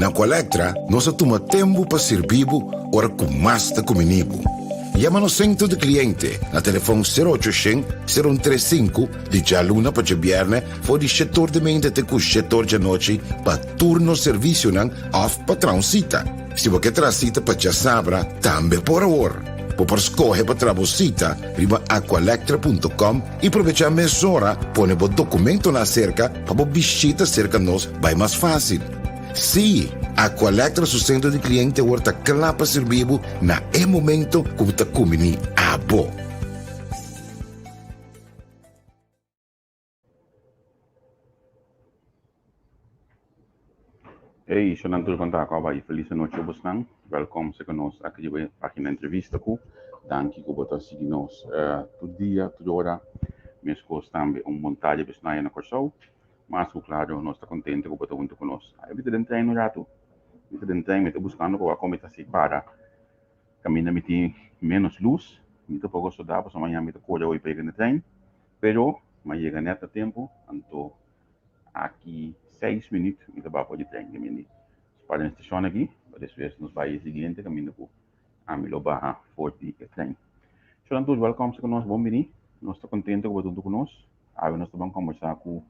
Na Aqualectra nos a tuma tempu pa sirbi bo ora ku mas ta kumini bo. Yama nos sentro di kliente na telefòn sero ocho shen, sero un tres sinku di djaluna pa djabièrnè for di shetor di mente te ku shetor djanochi pa tur nos servisionan òf pa traha un sita. Si bo ke traha sita pa djasabra tambe por awor. Bo por skohe pa traha bo sita riba aqualectra punto com i probechá mesora pone bo dokumentonan aserka pa bo bishita serka nos bai mas fásil. Sí, Aqualectra su sentro di kliente awor ta kla pa sirbi bo na e momento ku bo ta kumbiní abo. Hey, shonan tur konta akoba i felis anochi a bosnan. Welkom seka nos aki riba e pagina entrevista ku danki ku bo ta sigui nos tur dia, tur ora. Meskos tambe un bon tardi besnan na Kòrsou. Mas ku klaro nos ta kontento ku bo ta huntu ku nos. Ai mi ta den trein un ratu. Mi ta den trein, mi ta buskando pa wak kon mi ta hasi para kaminda mi tin ménos lus. Mi ta poko sodá pasobra mañana mi ta kore hopi pa yega na trein. Pero mi a yega nèt na tempu, anto aki seis minüt mi ta bai for di trein. Kaminda nos para na e stashon aki, pa despues nos bai e siguiente kaminda ku ami lo baha for di e trein. Shon tur, wèlkòm ku nos, bon bini. Nos ta kontento ku bo ta huntu ku nos. Awe nos ta ban kombersá ku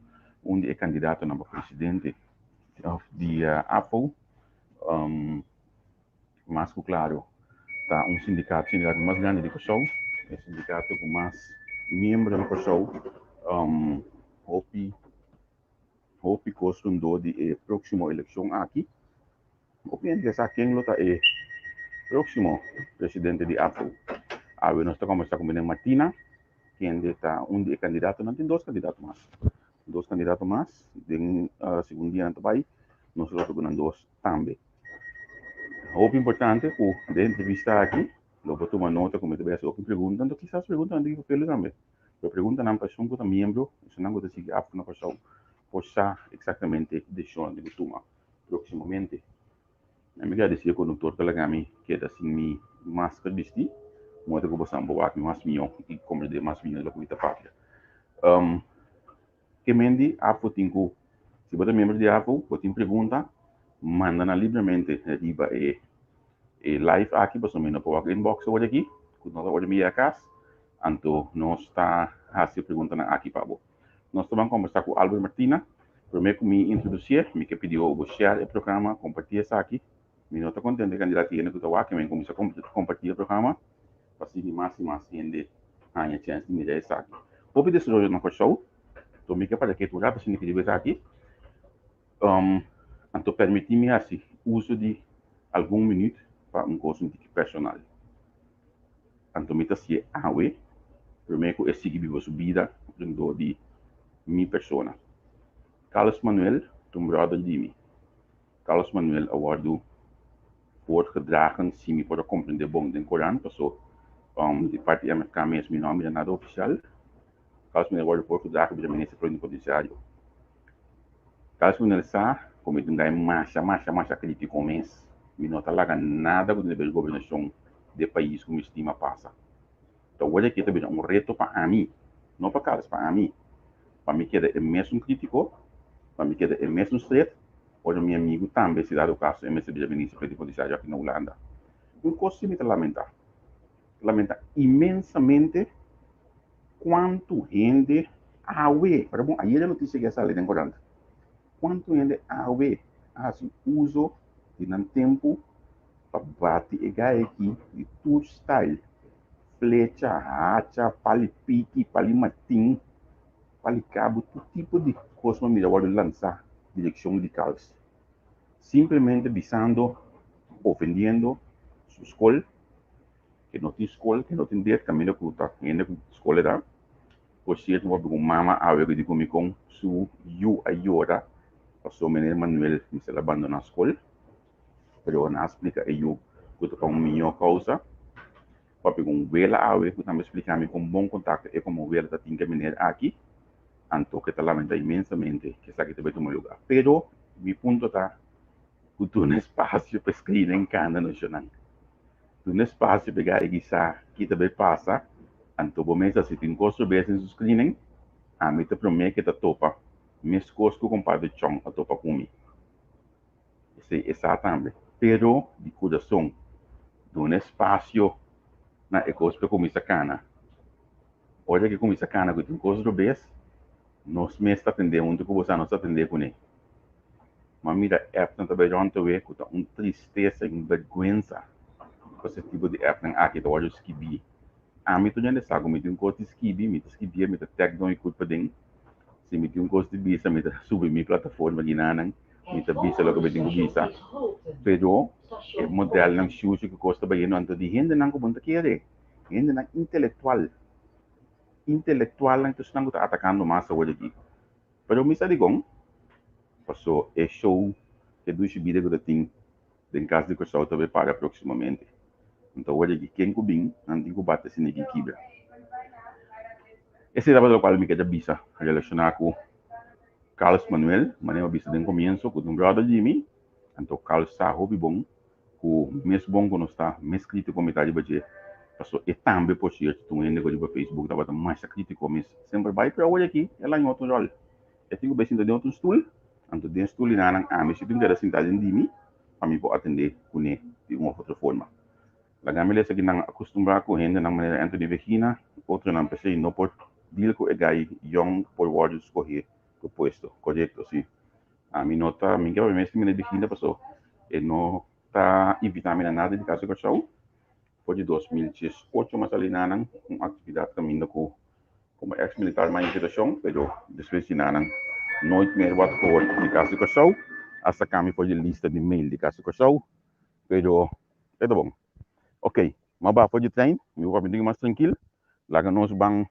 un di e kandidatonan pa presidente òf di APFO. Mas ku klaro ta un sindikato, sindikato mas grandi di Kòrsou, e sindikato ku mas miembro na Kòrsou. Hopi hopi kos rondó di e próksimo elekshon aki. Hopi hende ke sa ken lo ta e próksimo presidente di APFO. Awe nos ta kombersá ku Meneer Martina, kende ta un di e kandidatonan. Tin dos kandidato mas. Dos kandidato mas. Den segun dianan ta bai, nos lo toka nan dos tambe. Hopi importante ku den entrevista aki lo bo tuma nota ku mi ta bai hasi hopi pregunta, anto kisas preguntanan di papel tambe. Pero preguntanan pa esun ku ta miembro, esunnan ku ta sigui APFO na Kòrsou por sa eksaktamente ki desishonnan tin ku tuma próksimamente. Mi gradisí e konduktor ku a laga mi keda sin mi masker bistí, moda ku boso por wak mi mas mihó i komprendé mas mihó loke mi ta papia. Ke men di APFO tin ku, si bo ta miembro di APFO, bo tin pregunta, manda nan libremente riba e e live aki pasobra mi no por wak inbox awor aki, ku no ta ora mi yega kas, anto nos ta hasi e preguntanan aki pa bo. Nos ta ban kombersá ku Albert Martina. Promé ku mi introdusié, mi ke pidi bo share e programa, kompartí esaki. Mi no ta kontento e kandidat di hende ku ta wak, men kuminsá kompartí e programa pa sigui mas i mas hende haña chèns di mira esaki. Hopi desaroyo na Kòrsou, anto mi ke para ketu un ratu asina ke riba esaki. Anto permití mi hasi uso di algun minüt pa un kos un tiki personal. Anto mi ta hasié awe, promé ku e sigui biba su bida rondó di mi persona. Carlos Manuel ta un bròder di mi. Carlos Manuel a wòrdu voorgedragen, si mi por a komprendé bon, den korant, paso di parti MFK mes mi no a mira nada ofisial. Carlos Manuel a wòrdu voorgedragen bira minister plenipotenciario. Carlos Manuel sa ku mi ta un gai masha, masha, masha krítiko mes. Mi no ta laga nada ku tin di gobernashon di e pais ku mi stima pasa. Ta wor aki ta bira un reto pa ami, no pa Carlos, pa ami, pa mi keda e mesun krítiko, pa mi keda e mesun stret, ora mi amigu tambe, si dado kaso e mester bira minister plenipotenciario aki na Hulanda. Un kos si mi ta lamenta, lamenta inmensamente kuantu hende awe, pero bon, ayer e notisia ke a sali den korant, kuantu hende awe a hasi uso di nan tempu pa bati e gai aki di tur style, flecha, hacha, pali piki, pali matin, pali kabu, tur tipo di kos bo mira wòrdu lansá direkshon di Carls. Simplemente bisando, ofendiendo su skol, ke no tin skol, ke no tin det, kaminda ku ta hende ku skol e ta. Por sierto, mi papia ku mama awe ku di ku mi kon su yu a yora pasobra meneer Manuel mester a bandoná skol. Pero nan a splika e yu ku ta pa un mihó kousa. Papia ku un wela awe ku tambe splika mi kon bon kontakto e komo wela ta tin ku e meneer aki. Anto ke ta lamenta inmensamente ku esaki ta bai tuma lugá. Pero mi punto ta ku duna espasio pa e screening kanda no shonnan. Duna espasio pa e gai sa ki ta bai pasa. Anto bo mester si tin kos robes den su screening, ami ta promé ke ta topa meskos ku kompadre Chong a topa ku mi. Esei e sa tambe. Pero di kurason, duna espasio na e kos pa e kuminsá kana. Ora ku e kuminsá kana ku tin kos robes, nos mes ta atendé huntu ku boso, nos ta atendé kuné. M'a mira appnan ta bai rònt awe ku ta un tristesa i un bèrgwensa pasobra e tipo di appnan aki ta wòrdu skibí. Ami tur hende sa ku mi tin un kos di skibi, mi ta skibié, mi ta tag don i kut paden. Si mi tin un kos di bisa, mi ta subi mi plataforma ginanan, mi ta bisa loke mi tin ku bisa. Pero e modelnan shushi ku kos ta bayendo anto di hendenan ku bo no ta kere, hendenan intelektual, intelektualnan ta esnan ku ta atakando mas awor aki. Pero mi sa dikon, paso e show e dushi bida ku ta tin den Kas di Kòrsou ta bay paga próksimamente. Anto awor aki ken ku bin, nan tin ku bati asina aki kibra. Esei tabata lokual mi keda bisa relashoná ku Carlos Manuel, manera mi a bisa den komienso ku ta un bròder di mi, anto Carlos sa hopi bon ku mes bon ku nos ta, mes krítiko mi ta riba dje, paso e tambe por sierto ta un hende ku riba Facebook tabata masha krítiko mes semper bai, pero awor aki el a haña otro ròl, e tin ku bai sinta den otro stul, anto den stul di nan ami si tin keda sinta den di mi pa mi por atendé kuné di un òf otro forma. Laga mi lesa ki nan a kustumbrá ku hendenan manera Anthony Vegina, otronan p'esei no por deal ku e gai yòn por wòrdu skohé ku puesto. Korekto, si. Ami no ta, mi ke papia mes ku Meneer Vegina paso e no ta invitá mi na nada di Casa Kòrsou. For di 2018 mi a sali na nan un aktividat kaminda ku komo eks militar mi a invitashon, pero despues di nan nooit meer wat gehoord di Casa Kòrsou. A saka mi for di lista di mail di Casa Kòrsou, pero E ta bon. Ok, m'a baha for di trein, mi por papia un tiki mas trankil. Laga nos ban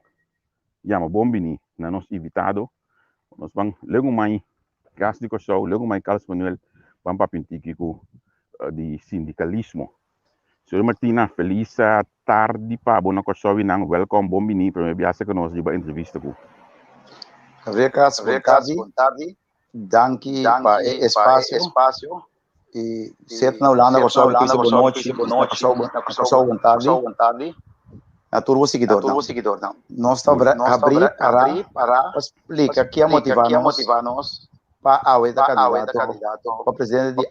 yama bon bini na nos invitado. Nos ban legu mai Gas di Kòrsou, legu mai Carlos Manuel, ban papia un tiki ku di sindikalismo. Señor Martina, felis tardi pa bo na Kòrsou i nan. Wèlkòm, bon bini, promé biaha ku nos riba entrevista ku. Rekas, bon tardi. Danki pa e espasio. I set na Hulanda Kòrsou mi bisa bonochi, na Kòrsou bon tardi. Na tur bo siguidornan. Nos ta habrí para pa splika ke a motivá nos pa awe ta kandidato pa presidente di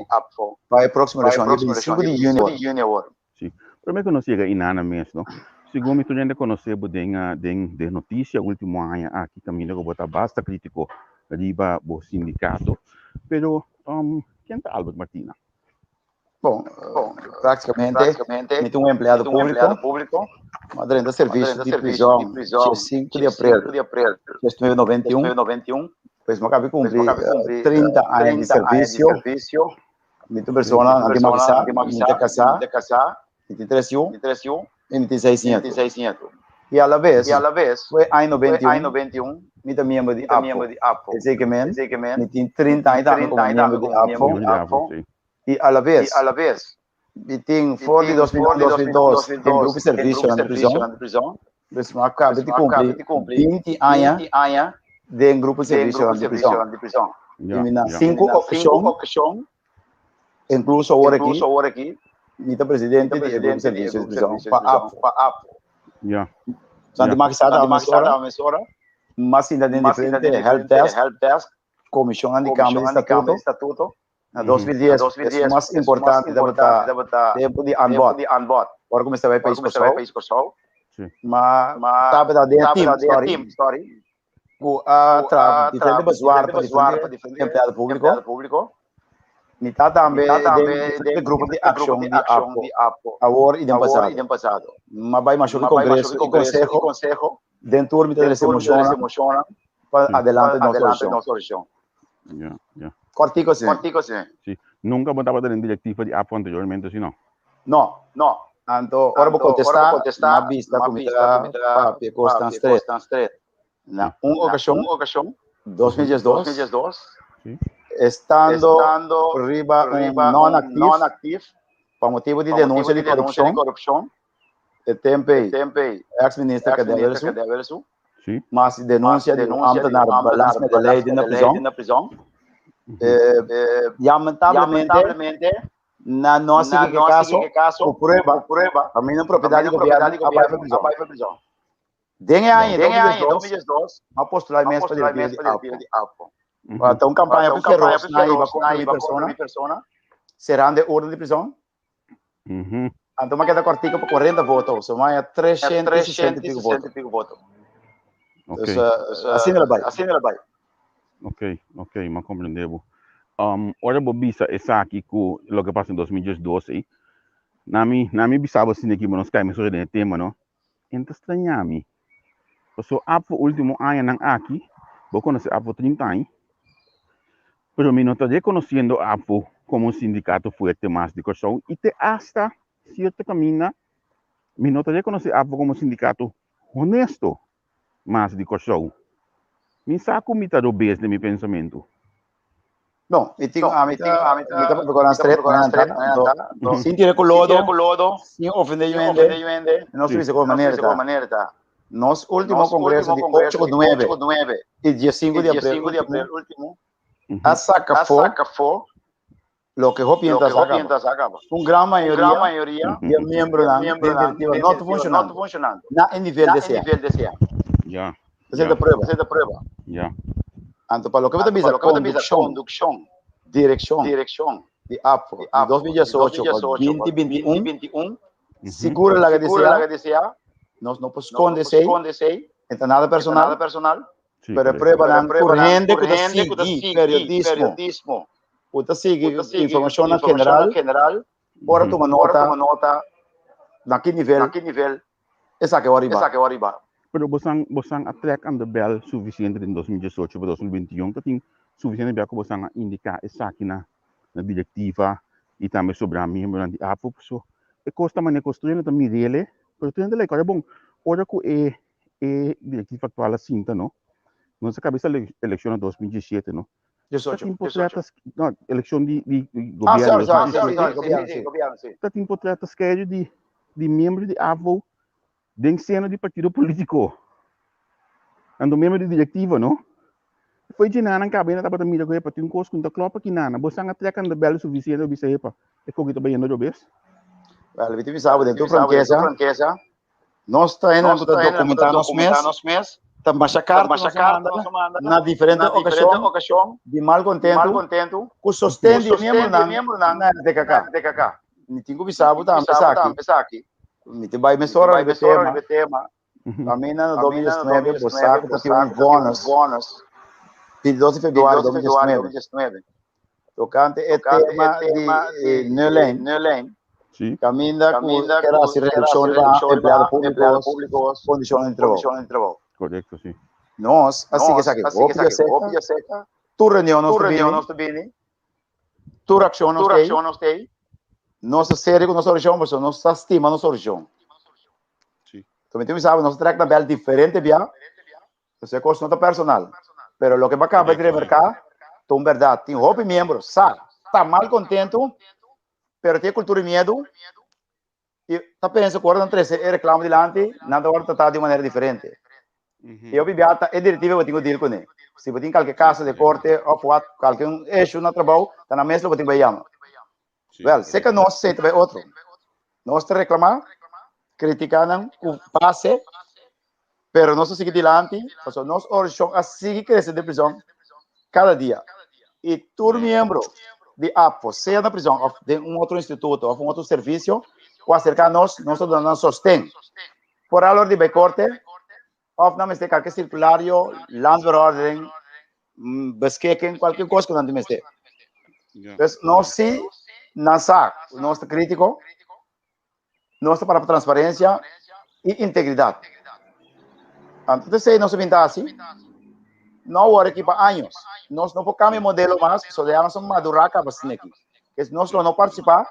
APFO pa e próksimo elekshon di 25 di yüni awor. Sí. Promé ku nos yega Inana mes, no? Segun mi tur hende konosé bo den den den notisia último aña aki kaminda ku bo ta basta krítiko riba bo sindikato. Pero ken ta Albert Martina? Bon, práktikamente mi ta un empleado públiko. Mi a drenta servisio di prizòn diesinku di aprel 1991. Pues mi a kaba di kumpli 30 aña di servisio. Mi ta un persona, nan tin makisá, mi ta kasá, mi tin tres yu i mi tin seis nietu. I alabes, for aña 91, mi ta miembro di APFO. Esei ke men, mi tin 30 aña tambe komo miembro di APFO. I alabes, mi tin for di 2001, 2002 den grupo di servisio nan di prizòn. Pues mi a kaba di kumpli 20 aña den grupo di servisio nan di prizòn. I mi na sinku okashon, inkluso awor aki, mi ta presidente di e grupo di servisio di prizòn pa APFO. Santi Maki sa ta mesora, mas sinta den diferente help desk, komishonnan di Kamer di Statuto. Na 2010, esun mas importante tabata tempu di aanbod. Ora ku mi sta bai pais Kòrsou, ma tabata den e team, sorry, ku a traha diferente bezwaar pa diferente empleado públiko. Mi ta tambe den diferente grupo di akshon di APFO, awor i den pasado. Mi a bai masho ki kongreso i konseho, den tur mi ta trese moshonnan pa adelante nos organisashon. Ja, ja. Kortiko sí. Kortiko sí. Sí. Nunca bo tabata den directiva di APFO anteriormente, sí no? No, no. Anto, ora bo contesta, mi a bista cu mi ta papia cos tan stret. Na un ocasion, 2012, estando riba un non-actief, pa motibo di denuncia di corupcion, e tempo ei, ex minister Kadewelsu, Sí. Mas denuncia di un ambtenaar balans met de ley den de prison. Lamentablemente, na no a sigui ke caso, ku prueba, kaminda un propiedad di gobierno a bai pa prison. Den e aña 2002, a postula mes pa directiva di APFO. Ta un kampaña hopi feroz nan a hiba kontra mi persona, serando e orden di prison. Anto mi a keda kòrtiku pa 40 voto, so mi a haña 360 i piku voto. Dus asina el a bai. Ok, ok, mi a komprende bo. Ora bo bisa esaki ku loke pasa den 2012 ei, na mi na mi bisa bo asina aki bo no skai mesora den e tema no, e no ta straña mi. Pasobra APFO último añanan aki, bo konosé APFO 30 aña, pero mi no ta rekonosiendo APFO komo un sindikato fuerte mas di Kòrsou i te asta sierto kaminda mi no ta rekonosé APFO komo un sindikato honesto mas di Kòrsou. Mi sa ku mi ta robes den mi pensamentu. No, mi tin, ami ta, mi ta papia ku nan stret, nan ta, anto, sin tira ku lodo, sin ofende yu hende, nos ta bisa ku manera ta. Nos ultimo kongreso di ocho ku nuebe i diesinku di aprel ultimo a saka afó loke hopi hende ta sa kaba. Un gran mayoria di e miembronan den direktiva no ta funshonando na e nivel deseá. Esei ta prueba. Anto pa loke bo ta bisa kondukshon, direkshon di APFO di 2018 pa 2021 sigur a laga deseá. Nos no por skonde esei, e ta nada personal. Pero e pruebanan tur hende ku ta sigui periodismo, ku ta sigui informashonnan general, por a tuma nota na ki nivel esaki a riba. Pero bosan bosan a trek aan de bel sufisiente den 2018 pa 2021 ta tin sufisiente bia ku bosan a indiká esaki na na direktiva i tambe sobrá miembronan di APFO paso e kos ta manera kos tur hende ta mir'el pero tur hende ta like ora bon ora ku e e direktiva aktual a sinta no, nos a kaba esta elekshon na 2017 no. Ta tin potret ta, no, elekshon di di gobièrnu 2017. Ta tin potret ta skedu di di miembro di AVO den seno di partido politiko. Anto miembro di direktiva no. Foi dje nan kaba yenda tabata mira ku epa tin un kos ku no ta klòp aki nana. Bo san a trek aan de bel sufisiente pa bisa epa e koki ta bayendo robes. Wel, mi ta bisa bo den tur frankesa Nos ta hendenan ku ta dokumentá nos mes, ta masha karta nos a manda na diferente okashon di mal kontentu ku sosten di miembronan na RTKK. Mi tin ku bisa bo tambe esaki, mi ta bai mesora riba e tema, kaminda na 2019 bo sa ku ta tin un vònes 22 di februari 2019 tokante e tema di nullijn. Sí. Kaminda ku ker hasi redukshon pa empleado públiko kondishonnan di trabou. Korekto, sí. Nos a sigui esaki hopi ya seka. Tur reunion nos ta bini. Tur akshon nos ta ei. Nos ta serio ku nos orashon pasobra nos ta stima nos orashon. Sí. Mi tin bisa bo nos a trek na bèl diferente bia. Entonces e kos no ta personal. Pero loke bo kaba di remarká ta un bèrdat. Tin hopi miembro sa ta mal kontentu pero tin e kultura di miedu i ta pensa ku ora nan trese e reklamo dilanti nan ta wòrdu tratá di un manera diferente. I hopi bia ta e direktiva bo tin ku deal kuné. Si bo tin kalke kaso di korte òf wat kalke un issue na trabou ta nan mes lo bo tin bai yama. Wèl, seka nos esei ta bai otro. Nos ta reklamá, kritiká nan ku base, pero nos ta sigui dilanti pasobra nos organisashon a sigui krese den prizòn kada dia. I tur miembro di APFO, sea na prizòn òf den un otro instituto òf un otro servisio, ku aserká nos, nos ta duna nan sosten. Foral ora di bai korte òf nan mester kalke sirkulario, landsverordening, beschikking, kualke kos ku nan tin mester. Pues nos si nan sa ku nos ta kritiko, nos ta para pa transparensia i integridat. Anto ta esei nos a bin ta hasi, no awor aki pa años. Nos no por kambia modelo mas, pasobra ya nos a madurá kaba asina aki. Nos lo no partisipá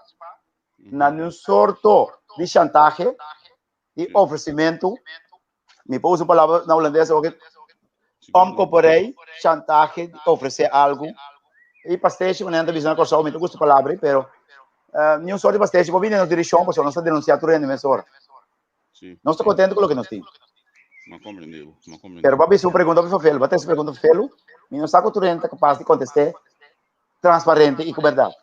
na niun sorto di shantahe di ofresimentu, mi por usa un palabra na hulandes oke, omkoperij, chantahe, di ofresé algu. I pasteshi, manera nan ta bisa na Kòrsou, mi ta gusta e palabra ei, pero ni un sort di pasteshi por bini den nos direkshon pasobra nos ta denunsiá tur hende mesora. Nos ta kontentu ku loke nos tin. Pero bo a bisa un pregunta hopi fafel, bo a trese pregunta fafelu, mi no sa ku tur hende ta kapas di kontest'é transparente i ku bèrdat.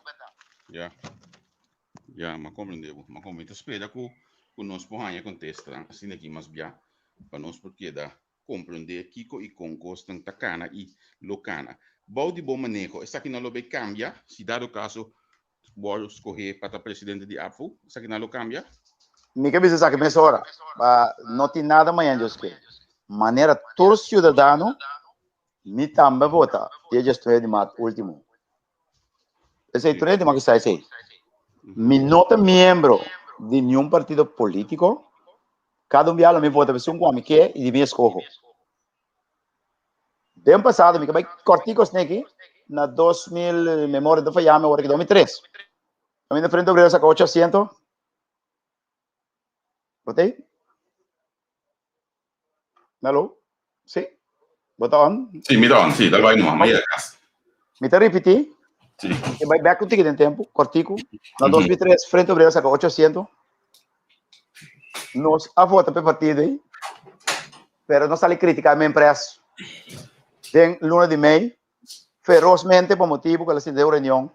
Ya, m'a comprende bo. M'a comprende. Mi ta spera cu cu nos por haña contesta asina aki mas bia pa nos por keda. komprondé kiko i kon kosnan ta kana i lo kana. Bou di bo maneho esakinan lo bay kambia si dado kaso bo skohé pa ta presidente di APFU? Esakinan lo kambia? Mi ke bisa esaki mesora, pa no tin nada mañan Dios ke. Manera tur siudadano, mi tambe vota dia diesnuebe di mart ultimo. Esei tur hende maki sa esei. Mi no ta miembro di niun partido politico. Kada un biaha lo mi vota pa esun ku ami ke i di mi eskoho. Den pasado mi ke bai kòrtico sneki na 2000, memoria no ta fayami awor aki, 2003. Kaminda Frente Obrero saka ocho asiento. Bo ta ei? Hallo? Sí? Bo ta on? Sí, mi ta on, sí, dal bai numa, ma yega kas. Mi ta ripití. Sí. E bai bek un tiki den tempu, kòrtiku. Na 2003, Frente Obrero saka ocho asiento. Nos a vota p'e partido ei, pero nos sali kritiká men pres den luna di mei, ferozmente pa motibu ku el a sinta den un reunion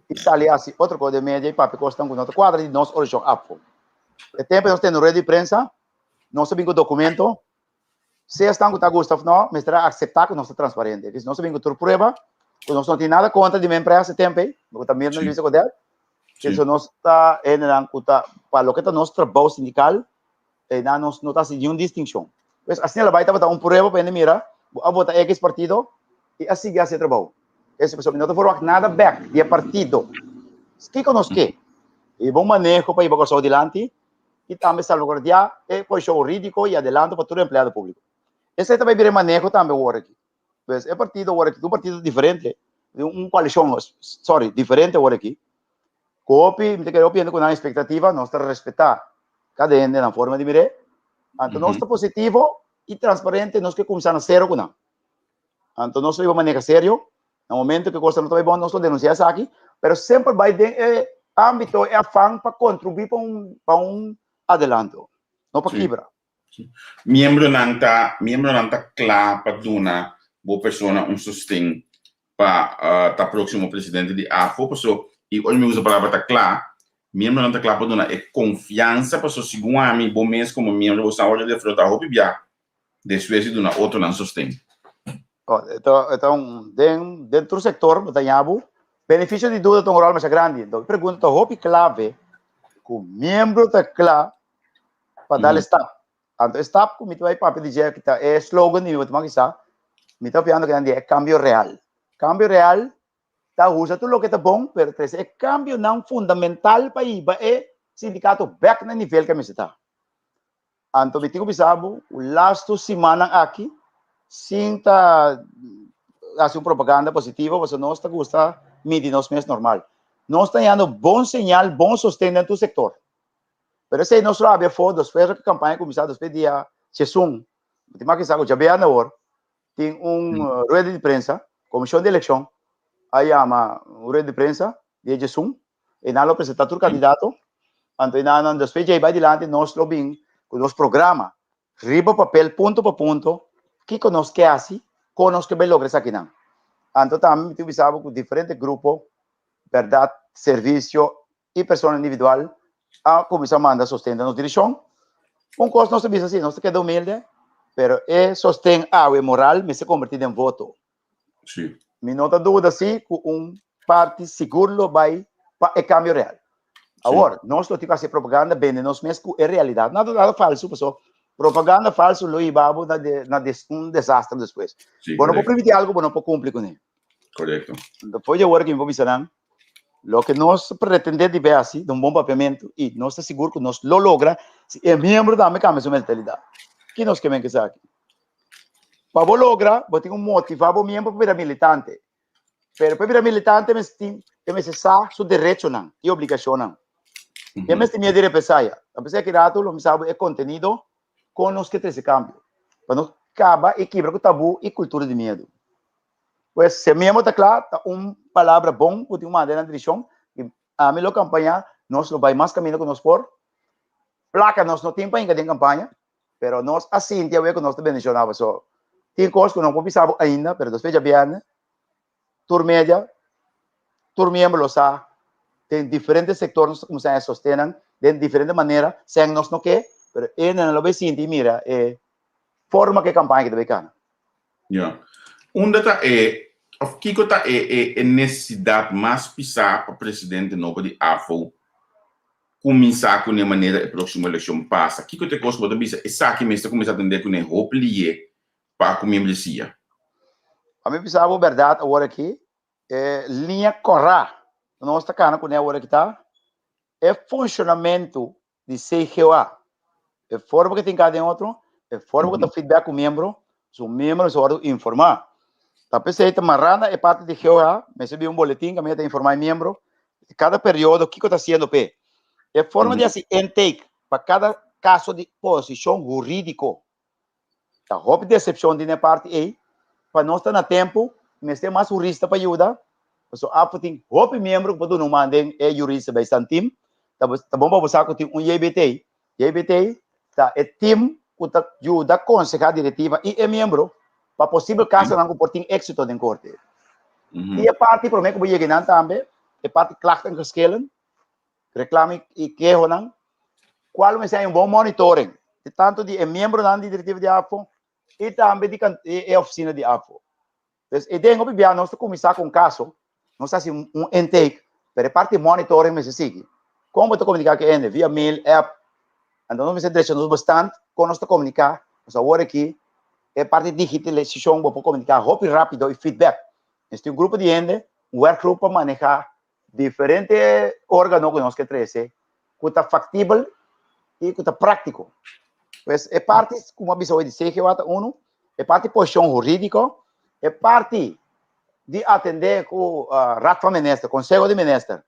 i sali hasi otro kos den media i papia kosnan ku no ta kuadra di nos orishon APFO. E tempu nos tene un rueda di prensa, nos a bin ku dokumento, sea esnan ku ta gusta òf no, mester a akseptá ku nos ta transparente. Nos a bin ku tur prueba, ku nos no tin nada kontra di men pres e tempu ei, ku ta Mirna Luisa Godel, Eso nos ta hendenan ku ta pa loke ta nos trabou sindikal, einan nos no ta hasi niun distinshon. Pues asina lo bai tabata un prueba pa hende mira, bo a vota X partido i a sigui hasi e trabou. Eso pasobra mi no ta forwagt nada bèk di e partido. Kiko nos ke? E bon maneho pa hiba Kòrsou dilanti i tambe salvaguardiá e posishon hurídiko i adelanto pa tur empleado públiko. Esei ta bai bira e maneho tambe awor aki. Pues e partido awor aki, un partido diferente, un coalicion, sorry, diferente awor aki. Ku hopi, mi ta kere hopi hende ku nan expectativa, nos ta respetá kada hende nan forma di mir'é. Anto nos ta positivo i transparente, nos ke kuminsá na sero ku nan. Anto nos lo hiba maneha serio, na momento ku e kos no ta bai bon, nos lo denunsiá esaki, pero semper bai den e ámbito, e afan pa kontribuí pa un, pa un adelanto, no pa kibra. Miembronan ta miembronan ta kla pa duna bo persona un sosten pa ta próksimo presidente di AFO paso i ora mi usa palabra ta kla miembronan ta kla pa duna e konfiansa paso segun ami bo mes komo miembro bo sa ora di afrotá hopi bia despues di duna otronan sosten. E ta un den den tur sektor bo ta ña bo benefisio di duda ta un ròl masha grandi enton e pregunta ta hopi klave ku miembro ta kla pa dal e stap. Anto e stap ku mi ta bai papia di dje ta e slogan di mi bo ta kisa, mi ta papiando kinan di e kambio real. Kambio real ta usa tur loke ta bon, pero trese e kambionan fundamental pa hiba e sindikato bèk na e nivel ke mester ta. Anto mi tin ku bisa bo, lastu simannan aki, sin ta hasi un propaganda positivo, pasobra nos ta gusta midi nos mes normal. Nos ta hañando bon señal, bon sosten den tur sektor. Pero esei nos rabia afó despues ku kampaña kuminsá despues dia diesun. Bo tin mas kisa ku djabièrnè awor tin un rueda di prensa, komishon di elekshon a yama un rueda di prensa dia diesun i nan lo presentá tur kandidato. Anto i nan despues djei bai dilanti nos lo bin ku nos programa riba papel punto pa punto kiko nos ke hasi, kon nos ke bai logra esakinan. Anto tambe mi tin ku bisa bo ku diferente grupo, bèrdat, servisio i persona individual a kuminsá manda sosten den nos direkshon. Un kos nos ta bisa si, nos ta keda humilde, pero e sosten awe moral mester kombertí den voto. Sí. Mi no ta duda si ku un parti sigur lo bai pa e kambio real. Awor, nos lo tin ku hasi propaganda, bende nos mes ku e realidat. Nada nada falsu, paso propaganda falsu lo hiba bo na de, na des, un desastre despues. Sí, Bo no por korekto. primiti algu, bo no por kumpli kuné. Korekto. Despues di awor ki mi por bisa nan, Loke nos pretende di besi ta un bon papiamentu i nos ta sigur ku nos lo logra si e miembro tambe kambia su mentalidat. Ki nos ke men ku esaki? Pa bo logra, bo tin ku motivá bo miembro pa bira militante. Pero pa bira militante mester tin, e mester sa su derechonan i obligashonnan. E mester miedu di represaya. A pesar ki rato lo mi sa bo e kontenido kon nos ke trese kambio. Pa nos kaba i kibra ku tabú i kultura di miedu. Pues si mi ta kla, ta un palabra bon ku tin manda den direkshon i ami lo kampañá, nos lo bai mas kaminda ku nos por. Plaka nos no tin pa hinka den kampaña, pero nos a sinti awe ku nos ta bendishoná pasobra tin kos ku no por bisa bo ainda, pero despues djabièrnè tur media, tur miembro lo sa den diferente sektor nos ta kuminsá haña sostenan den diferente manera, sèn nos no ke, pero e nan lo bai sinti i mira e. forma ku e kampaña aki ta bai kana. Ya. Unda ta e, òf kiko ta e e e nesesidat mas pisá pa presidente nobo di AFO kuminsá kuné manera e próksimo elekshon pasa? Kiko ta e kos ku bo ta bisa esaki mester kuminsá atendé kuné hopi lié pa ku miembresia? Pa mi bisa bo bèrdat awor aki, e liña kòrá ku nos ta kana kuné awor aki ta e funshonamentu di CGOA. E forma ku tin kada den otro, e forma ku ta feedback ku miembro, su miembro mester wòrdu informá. Ta p'esei ta mará na e parti di GOA, mester bin un boletin kaminda ta informá e miembro kada periodo kiko ta hasiendo p'e. E forma di hasi intake pa kada kaso di posishon hurídiko. Ta hopi decepcion den e parti ei, pa nos ta na tempu, mester mas hurista pa yuda, pasobra APFA tin hopi miembro ku por duna un man den e jurista bijstand team. Ta ta bon pa bo sa ku tin un JBT. JBT ta e team ku ta yuda konsehá direktiva i e miembro pa posibel kasonan ku por tin éksito den korte. I e parti promé ku bo yega einan tambe, e parti klachten en geschillen, reklamo i kehonan, kual lo mester hay un bon monitoring di tanto di e miembronan di direktiva di APFO i tambe di e ofisina di APFO. Pues e den hopi bia nos ta kuminsá ku un kaso, nos ta hasi un intake, pero e parti monitoring mester sigui. Kon bo ta komuniká ku e hende? Via mail, app. Anto nos mester drecha nos bestand kon nos ta komuniká. Pasobra awor aki e parti digitalisashon bo por komuniká hopi rápido i feedback. Mester tin un grupo di hende, un werkgroep pa manehá diferente órgano ku nos ke trese ku ta faktibel i ku ta práktiko. Pues e parti ku mi a bisa hoy di CGOA ta unu, e parti posishon hurídiko, e parti di atendé ku Raad van Minister, Konseho di Minister,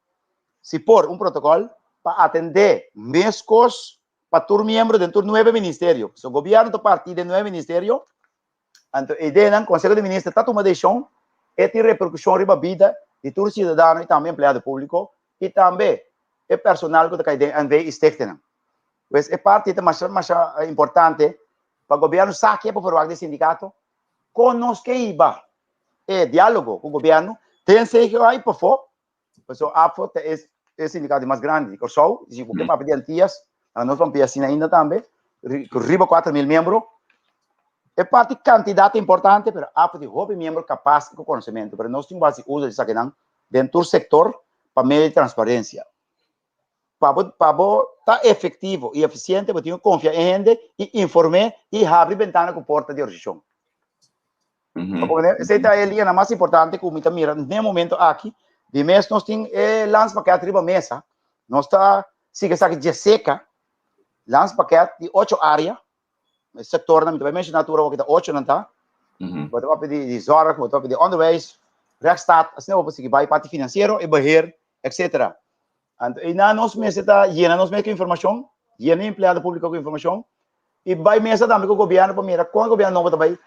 si por un protokòl pa atendé meskos pa tur miembro den tur nuebe ministerio. Pasobra gobièrnu ta partí den nuebe ministerio. Anto e ideanan, Conseho di Minister ta tuma decision, e tin repercusion riba bida di tur ciudadano y tambe empleado publico y tambe e personal cu ta cay den NV y stichtingnan. Pues e parti ta masha masha importante pa gobierno sa ke por verwagt di sindicato, con nos ke hiba e dialogo cu gobierno den CGOA y pafo. Pasobra APFO ta e e sindikato di mas grandi di Kòrsou, si bo ke papia di Antias, nos ban pia asina ainda tambe, ku riba 4000 miembro. E parti kantidat ta importante, pero APFO tin hopi miembro kapas i ku konosementu, pero nos tin ku hasi uso di esakinan den tur sektor pa medio di transparensia. Pa bo pa bo ta efektivo i efisiente bo tin ku konfia e hende i inform'é i habri bentana ku porta di organisashon. Esei ta e liñanan mas importante ku mi ta mira n'e momento aki. Di mes nos tin e landspakket riba mesa. Nos ta sigui esaki djeseka. Landspakket di ocho área. E sektornan, mi ta bai menshoná tur awor ki ta ocho nan ta. Bo ta papia di zorg, bo ta papia di onderwijs, rechtsstaat, asina bo por sigui bai parti finansiero, e beheer, etcetera. Anto einan nos mester ta yena nos mes ku informashon, yena e empleado públiko ku informashon i bai mesa tambe ku gobièrnu pa mira kon e gobièrnu nobo ta bai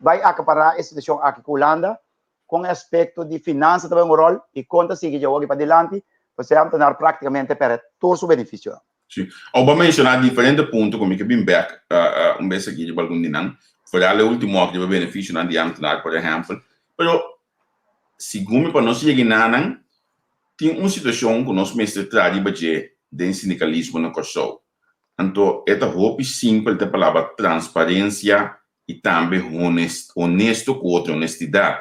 bai akapará e situashon aki ku Hulanda, kon e aspekto di finansa ta bai un ròl i kon ta sigui dje awor padilanti pasobra e ámtenar práktikamente pèrdè tur su benefisionan. Sí. Awor bo a menshoná diferente punto ku mi ke bin bèk un bes aki riba algun di nan, foral e último aki riba benefisionan di ámtenar por ehèmpel. Pero segun mi pa nos yega enanan Tin un situashon ku nos mester traha riba dje den sindikalismo na Kòrsou. Anto e ta hopi simpel ta palabra transparensia i tambe honesto ku otro, honestidat.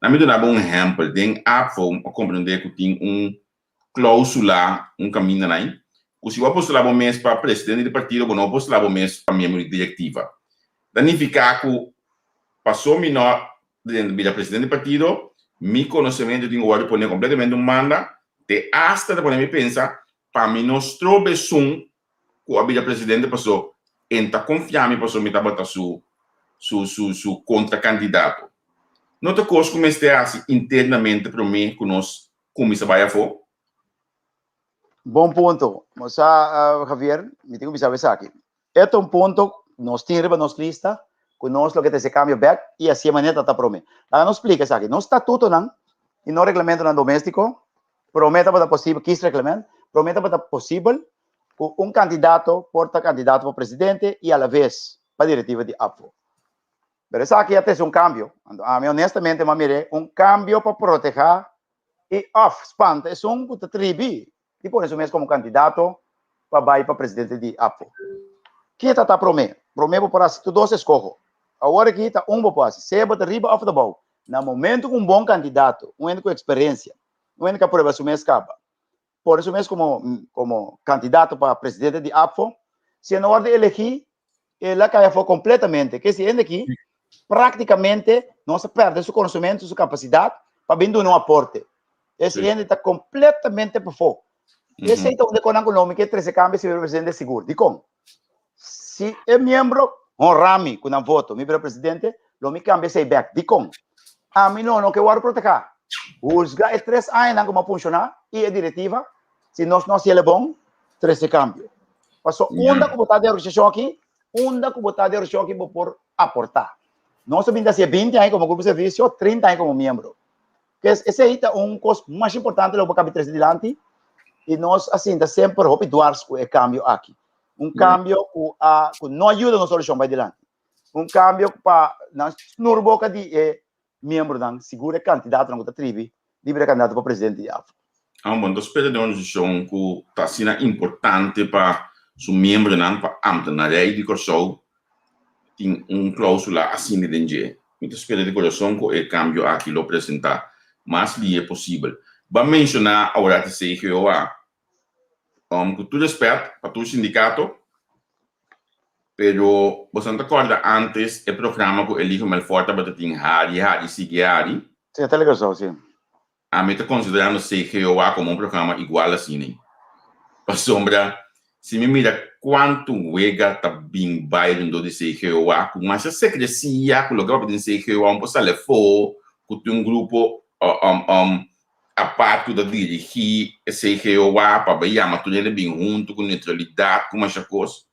Na mi duna bo un ehèmpel, den APFO a komprendé ku tin un klousula, un kaminda nai, ku si bo a postulá bo mes pa presidente di partido bo no a postulá bo mes pa miembro di direktiva. Ta nifiká ku paso mi no bira presidente di partido, mi konosementu tin ku wòrdu pone kompletamente un banda, te asta ta pone mi pensa pa mi no stroba esun ku a bira presidente paso en ta konfia mi paso mi tabata su su su su kontrakandidato. No ta kos ku mester hasi internamente promé ku nos kuminsá bai afó? Bon punto. Bo sa, Javier, mi tin ku bisa bo esaki. E ta un punto nos tin riba nos lista ku nos lo ke trese kambio bèk i asi e manera ta ta promé. Laga nos splika esaki. Nos statutonan i nos reglamentonan doméstiko promé tabata posibel, kiesreglement, promé tabata posibel ku un kandidato por ta kandidato pa presidente i alaves pa direktiva di APFO. Pero esaki a trese un kambio. Anto ami honestamente mi a mir'é un kambio pa protehá i òf spanta esun ku ta tribi di pone su mes komo kandidato pa bai pa presidente di APFO. Ke ta ta promé? Promé bo por hasi tur dos eskoho. Awor aki ta un bo por hasi, sea bo ta riba òf ta bou. Na momento ku un bon kandidato, un hende ku eksperensia, un hende ku a prueba su mes kaba, pone su mes komo komo kandidato pa presidente di APFO, si e no wòrdu elegí, el a kai afó kompletamente. Ke si hende aki práktikamente nos a pèrdè su konosementu, su kapasidat pa bin duna un aporte. Ese hende ta kompletamente pafó. Esei ta un de konan ku lo mi ke trese kambio si mi bira presidente sigur. Dikon? Si e miembro honra mi ku nan voto, mi bira presidente, lo mi kambia esei bèk. Dikon? Ami no no ke wòrdu protehá. Husga e tres añanan ku mi a funshoná i e direktiva, si nos no hasi el bon, trese kambio. Paso unda ku bo ta den organisashon aki, unda ku bo ta den organisashon aki bo por aportá. Nos a bin ta hasi e binti aña komo grupo di servisio, 30 aña komo miembro. Kes esei ta un kos mas importante lo bo kabi trese dilanti i nos a sinta semper hopi dwars ku e kambio aki. Un kambio ku a ku no a yuda nos solushon bai dilanti. Un kambio pa nan snur boka di e miembronan, sigur e kandidatonan ku ta tribi di bira kandidato pa presidente di AFO. Ah, bon, ta spera den un organisashon ku ta asina importante pa su miembronan, pa ambtenarij di Kòrsou, tin un klausula asina den dje. Mi ta spera di kurason ku e kambio aki lo presentá mas lihe posibel. Bo a menshoná aworat di CGOA. Ku tur rèspèt pa tur sindikato, pero boso ta kòrda ántes e programa ku Eligio Melfor tabata tin Hari Hari Sigui Hari? Sí, Telegrasow, sí. Ami ta konsiderando CGOA komo un programa igual asina. Pasobra si mi mira kuantu wega ta bin bai rondó di CGOA, ku masha sekresia ku loke papia den CGOA un por sali afó, ku tin un grupo apart ku ta dirigí e CGOA pa bai yama tur hende bin huntu ku neutralidat ku masha kos.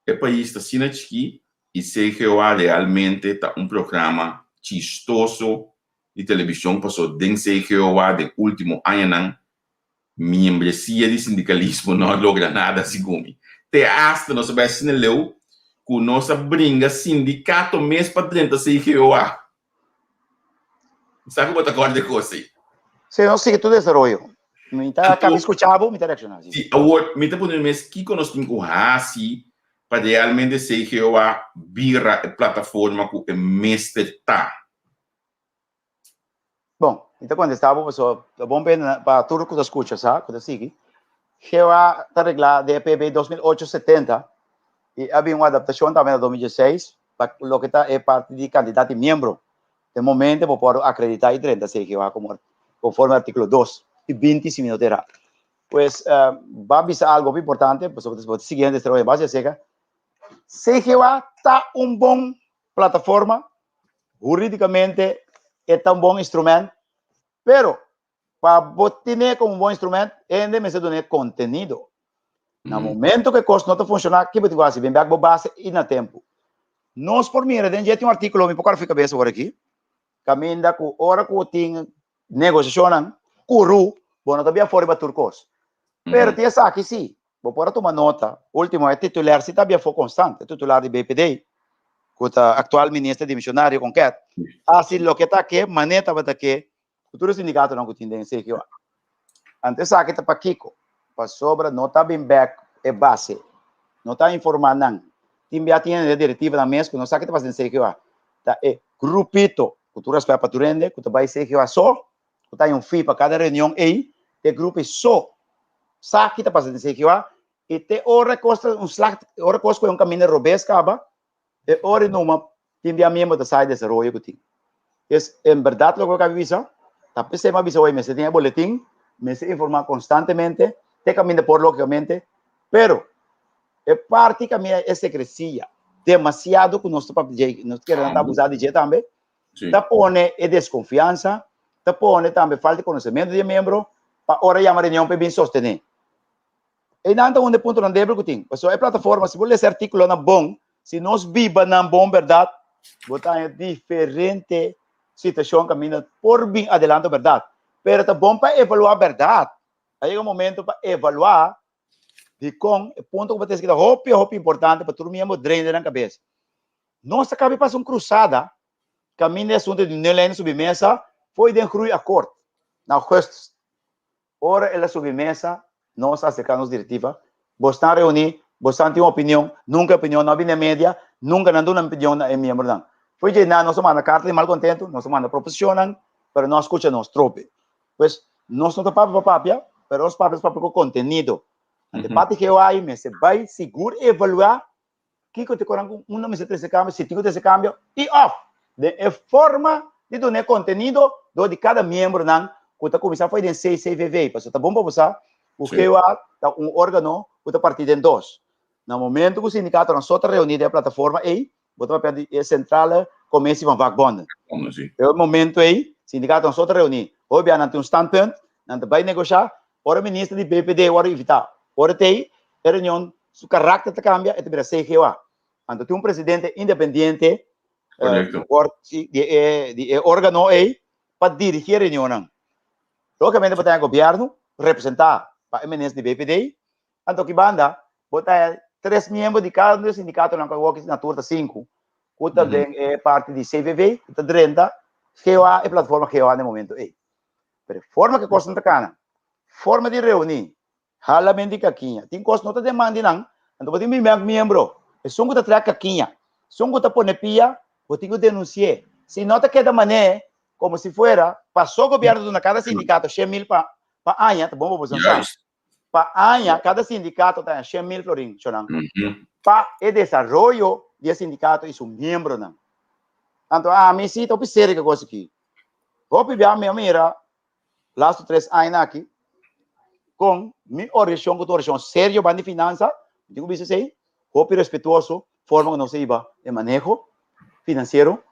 E pais ta asina chikí i CGOA realmente ta un programa chistoso di televishon paso den CGOA den ultimo añanan miembresia di sindikalismo no a logra nada segun mi. Te asta nos a bai asina leu ku nos a bringa sindikato mes pa drenta CGOA. Sa ku bo ta kòrda e kos ei? Sí, nos sigui tur desaroyo. Mi ta kaba di skucha bo, mi ta reakshoná. Sí, awor mi ta puntra mi mes kiko nos tin ku hasi pa realmente CGOA bira e plataforma ku e mester ta. Bon, mi ta kontestá bo pasobra ta bon pena pa tur ku ta skucha sa, ku ta sigui. Jehová ta reglá den e PB 2008 70 i a bin un adaptashon tambe na 2016 pa loke ta e parti di kantidat di miembro. Den momento bo por akreditá i drenta CGOA komo konforme artíkulo 2 i 20 si mi no ta erá. Pues, ba bisa algu hopi importante pasobra bo ta sigui hende desaroyo base aserka. CGOA ta un bon plataforma, hurídicamente e ta un bon instrument, pero pa bo tene como un bon instrument, hende mester dun'é contenido. Na momento cu e cos no ta funciona, ki bo tin cu haci? Bin bek bo base y na tempo. Nos por mira den dje tin un articulo, mi por corda fi cabeza awor aki, caminda cu ora cu tin negociacionnan cu ru, bo no ta bia for riba tur cos. Pero tin esaki si, Bo por a tuma nota, ultimo e titular si ta biafó constante, e titular di BPD, cu ta actual minister dimisionario con ket, haci loke ta ke, mane tabata ke, cu tur e sindicatonan cu tin den CGOA. Anto esaki ta pakico? Pasobra no ta bin bek e base, no ta informa nan. Tin bia tin hende den directivanan mes cu no sa ke ta pasa den CGOA. Ta e grupito, cu tur respet pa tur hende, cu ta bay CGOA so, ku ta hay un fee pa kada reunion ei, te grupo ei so sa ki ta pasa den CGOA i te ora kos ta un slag, ora kos ku e un kaminda robes kaba, e ora e numa tin bia miembro ta sa e desaroyo ku tin. Es en bèrdat loke bo kabi bisa, ta p'esei mi a bisa hoy mester tin e boletin, mester informá konstantemente, te kaminda por lógikamente, pero e parti kaminda e sekresia demasiado ku nos ta papia dje, nos kere nan ta abusá di dje tambe, Ta pone e deskonfiansa, ta pone tambe falta di konosementu di e miembro pa ora yama reunion pa e bin sostené. Einan ta un di e puntonan débil ku tin. Pasobra e plataforma, si bo lesa e artíkulonan bon, si nos biba nan bon bèrdat, bo ta haña diferente situashon kaminda por bin adelanto bèrdat. Pero ta bon pa evaluá bèrdat. A yega un momento pa evaluá dikon e punto ku bo ta esaki ta hopi hopi importante pa tur miembro drenta den nan kabes. Nos a kabi pasa un krusada kaminda e asuntu di nulijn subi mesa foi den groeiakkoord na augustus. Ora el a subi mesa, nos a aserká nos direktiva, Bosnan reuní, Bosan tin un opinion, nunka e opinion no a bini na media, nunka nan duna opinion na e miembronan. Fo'i dje nan nos a manda karta di malkontentu, nos a manda proposishonnan, pero no a skucha nos trope. Pues, nos no ta papia pa papia, pero nos papia papia ku kontenido. Ante parti GOA mester bai sigur evaluá kiko ta koran ku unda mester trese kambio, si tin ku trese kambio i òf den e forma di duna e kontenido dor di kada miembronan ku ta kuminsá fo'i den CCVV. Pasobra ta bon pa bo sa ku GOA ta un órgano ku ta partí den dos. Na momento ku sindikatonan so ta reuní den e plataforma ei, bo ta papia di e Centrale Commissie van Vakbonden. E momento ei, sindikatonan so ta reuní. Hopi bia nan tin un standpunt, nan ta bai negoshá. Ora minister di BPD wòrdu invitá, ora t'ei, e reunion su karakter ta kambia, e ta bira CGOA. Anto tin un presidente independiente di e órgano ei pa dirigí e reunionnan. Lógikamente bo ta haña gobièrnu representá pa e minister di BPD, anto ki banda bo ta haña tres miembro di kada un di e sindikatonan ku awor na tur ta sinku ku ta den e parti di CVV ku ta drenta GOA, e plataforma GOA na e momento ei. Pero e forma ku e kosnan ta kana, forma di reuní, Hala men di kakiña. Tin kos no ta den man di nan, anto bo tin bin bek miembro. Esun ku ta traha kakiña, esun ku ta pone pia, bo tin ku denunsi'é. Si no ta keda man'é komo si fuera pasó gobièrnu duna kada sindikato 100.000 pa pa aña, ta bon pa bo sa. Pa aña kada sindikato ta haña 100.000 florin, shonnan, pa e desaroyo di e sindikato i su miembronan. Anto ami si ta hopi serio ku e kos aki. Hopi bia mi a mira lastu tres aña aki kon mi orishon ku ta orishon serio ban di finansa, mi tin ku bisa esei, hopi respetuoso forma ku nos a hiba e maneho finansiero.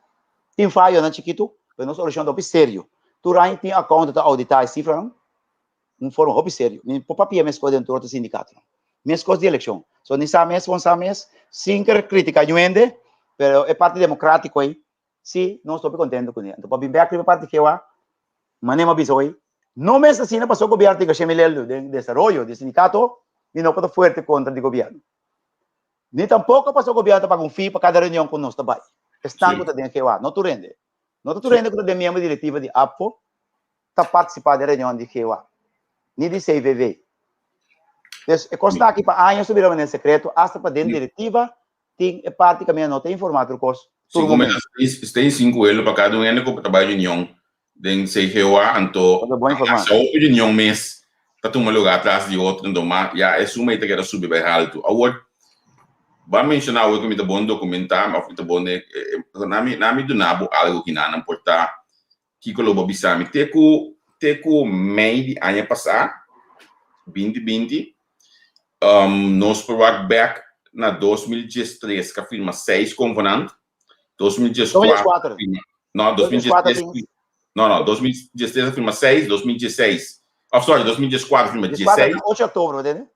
Tin fayonan chikitu, pero nos orishon ta hopi serio. Tur aña tin akounto ta ouditá e sifranan un forma hopi serio. Mi por papia meskos den tur otro sindikatonan, meskos di elekshon. So ni sa mes, bon sa mes, sin kere kritiká niun hende, pero e parti demokratiko ei Sí, nos ta hopi contento cu ne. Anto pa bin bek riba parti Jehová, manera mi a bisa hoy, no mes asina pasobra gobierno tin cashé mileldo den desaroyo di sindicato, mi no por ta fuerte contra di gobierno. Ni tampoco pasobra gobierno ta paga un fee pa cada reunion cu nos ta bay. Esnan cu ta den Jehová, no tur hende. No ta tur hende cu ta den miembro directiva di APFO ta participa den reunion di Jehová, ni di CVV. Dus e cosnan aki pa años ta bira manera secreto, hasta pa den directiva Tin e parti kaminda no ta informá tur kos tur Sigun momento. Stay sinku elo pa kada un hende ku ta bai reunion den CGOA anto Bo ta bon informá. sa hopi reunion mes ta tuma lugá tras di otro anto ma ya e suma ei ta keda subi bai haltu. Awor bo a menshoná awor ku mi ta bon dokumentá òf mi ta bon na mi na mi duna bo algu ki nan por ta Kiko lo bo bisa mi? Te ku te ku mei di aña pasá, 2020, um, nos por wak bek na 2013 ka firma seis konvenant, 2014 firma, no, 2013, no, no, 2013 a firma seis, 2016, of sorry, 2014 firma 16. 8 di oktober, bo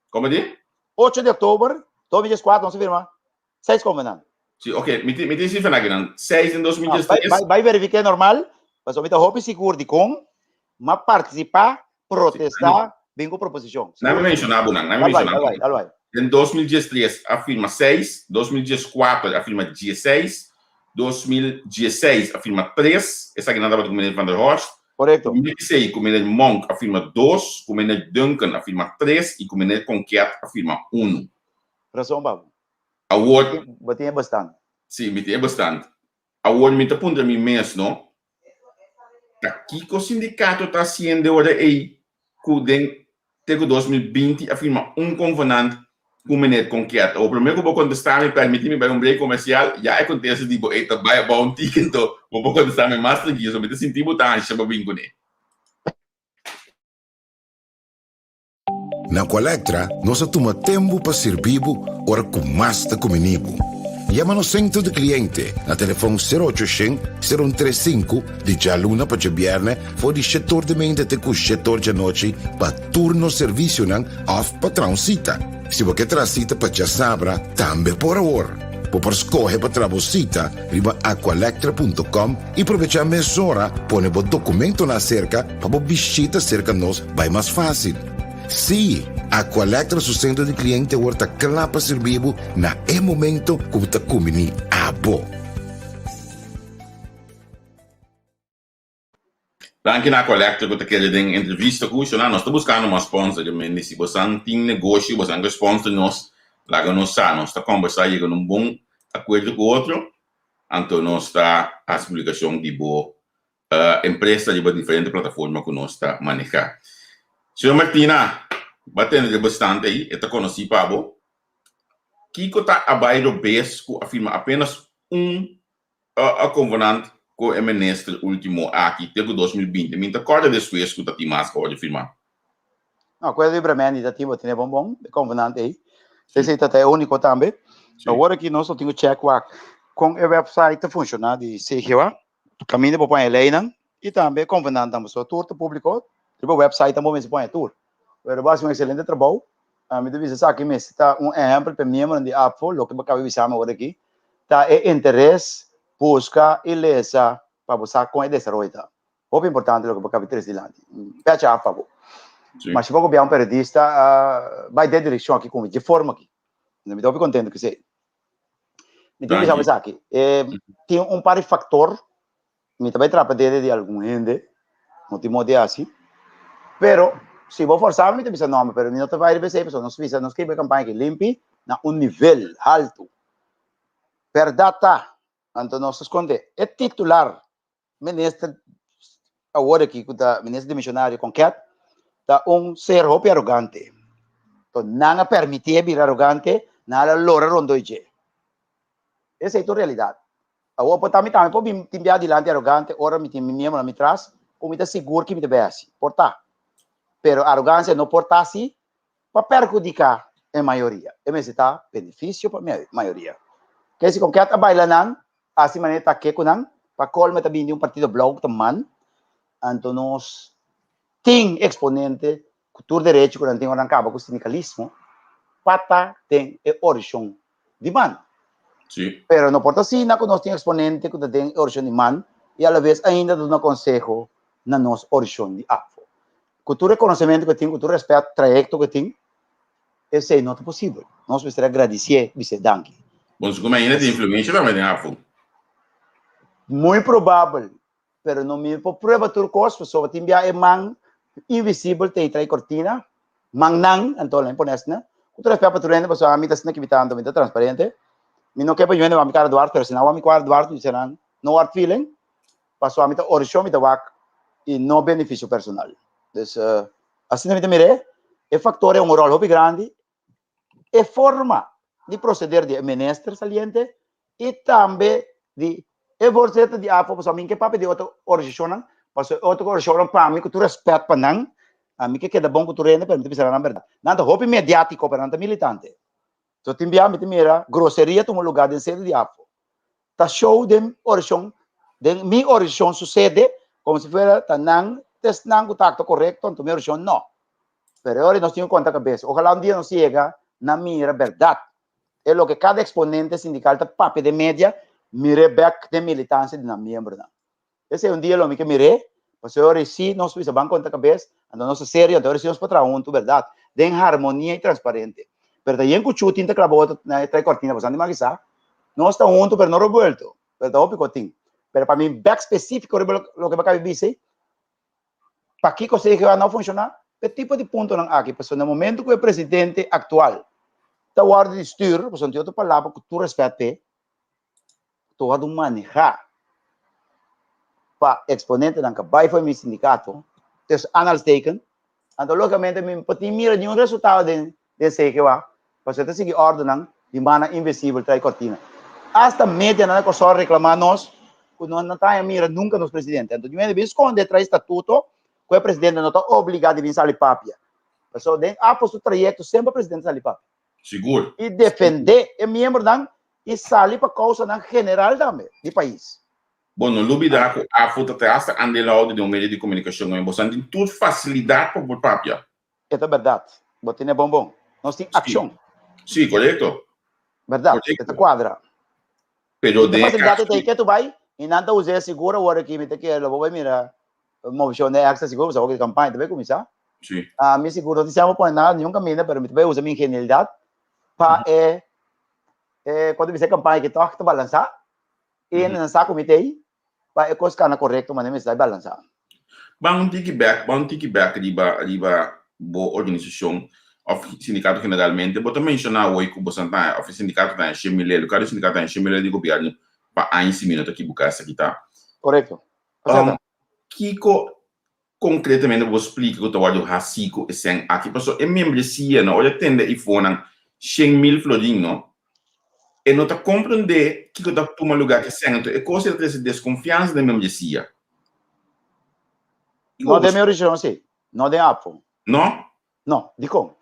Komo di? 8 di oktober, 2014 nos a firma Seis konvenant. Sí, ok, mi tin, mi tin sifra aki nan. Seis den 2013. Bai, bai verifiké normal, pasobra mi ta hopi sigur di kon m'a partisipá, protestá, bin ku proposishon. Nan mi menshoná bo nan, nan mi menshoná bo nan. Dal bai. Den 2013 a firma seis, 2014 a firma dieseis, 2016 a firma tres, esaki nan tabata ku meneer Van der Horst. Korekto. 2016 ku meneer Monk a firma dos, ku meneer Duncan a firma tres i ku meneer Conquet a firma unu. Rason pa bo. Awor. Bo tin e bestand. Sí, mi tin e bestand. Awor mi ta puntra mi mes, no, ta kiko sindikato ta hasiendo ora ei ku den te ku 2020 a firma un konvenant ku meneer Konket? Awor promé ku bo kontestá mi, permití mi bai un break komersial, ya e kontesta di bo ei ta bai abou un tiki, anto bo por kontestá mi mas trankil, so mi ta sinti bo ta ansha pa bin kuné. Na Aqualectra nos a tuma tempu pa sirbi bo ora ku mas ta kumini bo. Yama nos sentro di kliente na telefon sero ocho shen, sero un tres sinku di djaluna pa djabièrnè for di shetor di meinta te ku shetor djanochi pa tur nos servisionan òf pa traha un sita. Si bo ke traha sita pa djasabra tambe por awor. Bo por skohe pa traha bo sita riba aqualectra punto com i probechá mesora pone bo dokumentonan aserka pa bo bishita serka nos bai mas fásil. Sí, Aqualectra su sentro di kliente awor ta kla pa sirbi bo na e momento ku bo ta kumbiní abo. Danki na Aqualectra ku ta kere den entrevista ku Shona. Nos ta buskando mas sponsor. Yo mende si bosan tin negoshi, bosan ke sponsor nos. Laga nos sa, nos ta kòmbersá, yega na un bon akuerdo ku otro, anto nos ta hasi publikashon di bo empresa riba diferente plataforma ku nos ta manehá. Señor Martina, bo a tende riba stante ei, e ta konosí pa bo. Kiko ta a bai robes ku a firma apenas un a konvenant ku e minister ultimo aki te ku 2020? Mi ta kòrda despues ku ta tin mas ku a wòrdu firmá. No, akuerdo libremente ta tin bo tene bon bon e konvenant ei. Esei ta ta e úniko tambe. Awor aki nos lo tin ku chèk wak kon e wèpsait ta funshoná di CGA. Kaminda bo pon e leinan i tambe e konvenantnan. Pasobra tur ta públiko riba wèpsait bo mester pon e tur. Pero bo hasi un ekselente trabou. Mi ta bisa esaki mester ta un ehèmpel pa e miembronan di APFO, loke bo kaba bisa mi awor aki, ta e interes buska i lesa pa bo sa kon e desaroyo ta. Hopi importante loke bo kaba trese dilanti. Pecha af pa bo. Masha poko bia un periodista a bai den direkshon aki ku mi, dje forma aki. Mi ta hopi kontento ku esei. Mi tin bisa bo esaki, tin un par di faktor Mi ta bai trapa dede di algun hende, no tin moda di hasi. Pero, si bo forsa mi, mi ta bisa nomber, pero mi no ta bai riba esei, pasobra nos bisa, nos kiba e kampaña aki limpi na un nivel haltu. Bèrdat ta, anto nos ta skonde e titular minister awor aki ku ta minister dimisionario Konket, ta un ser hopi arogante. Enton nan a permitié bira arogante, nan a lora rondó i dje. Esei ta un realidat. Awor por ta mi tambe por bin tin bia dilanti arogante ora mi tin mi miembronan mi tras ku mi ta sigur ki mi ta bai hasi. Por ta. Pero arogansia no por ta asi pa perhudiká e mayoria. E mester ta benefisio pa mayoria. Ke si konket a baila nan hasi manera ta ke ku nan pa kolmo ta bin di un partido blou ku ta man anto nos tin eksponente ku tur derecho ku nan tin ora nan kaba ku sindikalismo pa ta den e orishon di man. Sí. Pero no por ta asina ku nos tin eksponente ku ta den e orishon di man i alabes ainda ta duna konseho na nos orishon di afo. Ku tur rekonosementu ku e tin, ku tur rèspèt, trayekto ku e tin, esei no ta posibel. Nos mester a gradisié, bis'é danki. Bon, su kuma ainda tin influensha tambe den afo. Muy probabel pero no mi por prueba tur kos pasobra tin bia e man invisibel ta trae kortina man nan anto la mi pone asina ku tur respet pa tur hende pasobra ami ta asina ki mi ta anto mi ta transparente mi no ke pa yu hende wak mi kara duars pero si nan wak mi kara duars mi bisa nan no hard feeling pasobra mi ta orashon mi ta wak i no benefisio personal dus asina mi ta mir'é e faktor e un ròl hopi grandi e forma di proceder di e minister saliente y tambe di e voorzitter di AFO, pasobra mi ke papia di otro organisacionnan, pasobra e otro organisacionnan pa mi ku tur respet pa nan, ami ke keda bon ku tur hende, pero mi ta bisa nan berdad. Nan ta hopi mediatico, pero nan ta militante. So tin bia mi ta mira groseria tuma lugar den sede di AFO. Ta show den organisacion, den mi organisacion su sede, como si fuera ta nan ta esnan ku ta actua corecto, anto mi organisacion no. Pero e ora nos tin ku konta kabes. Ojalá un dia nos yega na mira bèrdat. E loke kada eksponente sindikal ta papia den media, mir'é bèk den militansia di nan miembronan. Esei un dia lo mi ke mir'é, pasobra e ora si nos bisa ban konta kabes, anto nos ta serio, anto e ora si nos por traha huntu bèrdat, den harmonia i transparente. Pero ta yen ku chutin ta klaba otro na e trae kòrtina, pasobra nan di sa, nos ta huntu pero no rebuelto, pero ta hopi ku tin. Pero pa mi bèk spesífiko riba loke bo a bisa ei, Pakiko CGA no a funshoná? E tipo di puntonan aki, pasobra na momento ku e presidente aktual ta wòrdu di stür, pasobra no tin otro palabra ku tur rèspèt p'e, ta wòrdu manehá pa eksponentenan ku a bai for mi sindikato, tussen aanhalingsteken, anto lógikamente mi por tin mira niun resultado den den CGA, pasobra ta sigui òrdunan di mannan invisibel trae kòrtina. Asta medianan na Kòrsou a reklamá nos ku nos no ta haña mira nunka nos presidente. Anto di bin skonde trae statuto ku e presidente no ta obligá di bin sali papia. Pasobra den APO su trayekto semper presidente sali papia. Sigur. I defendé e miembronan i sali pa kousanan general tambe di pais. Bo no lubidá ku APO ta te asta andelhouder den un medio di komunikashon. Boso tin tur fasilidat pa por papia. E ta berdad. Bo tene bon bon. Nos tin accion. Sí, correcto. Berdad. E ta cuadra. Pero de facilidad te ke tu bai y nan ta usa seguro awor aki mi ta kere lo bo bai mira movecion de extra seguro pasobra awor campaña ta bai cuminsa. Sí. A mi seguro no tin siamo pone nada niun caminda pero mi ta bai usa mi ingenialidad pa e e cuando bisa campaña ki toch ta balansa y nan sa cu mi ta ey pa e kos kana korekto manera mester ta balansá. Ban un tiki bèk, ban un tiki bèk riba riba bo organisashon. òf sindikato generalmente, bo ta menshoná awor ku boso ta òf e sindikato ta haña shen mil lei, lokal di sindikato ta haña shen mil lei di gobièrnu pa aña si mi no ta kibuká esaki ta. Korekto. Kiko konkretamente bo por splika ku ta wòrdu hasí ku e sèn aki? Pasobra e membresia no, ora e tende e fonan 100.000 florin no, e no ta komprondé kiko ta tuma lugá ku e sèn. Anto e kos ei ta trese deskonfiansa den membresia. No den mi orishon si, no den APFO. No? No, dikon?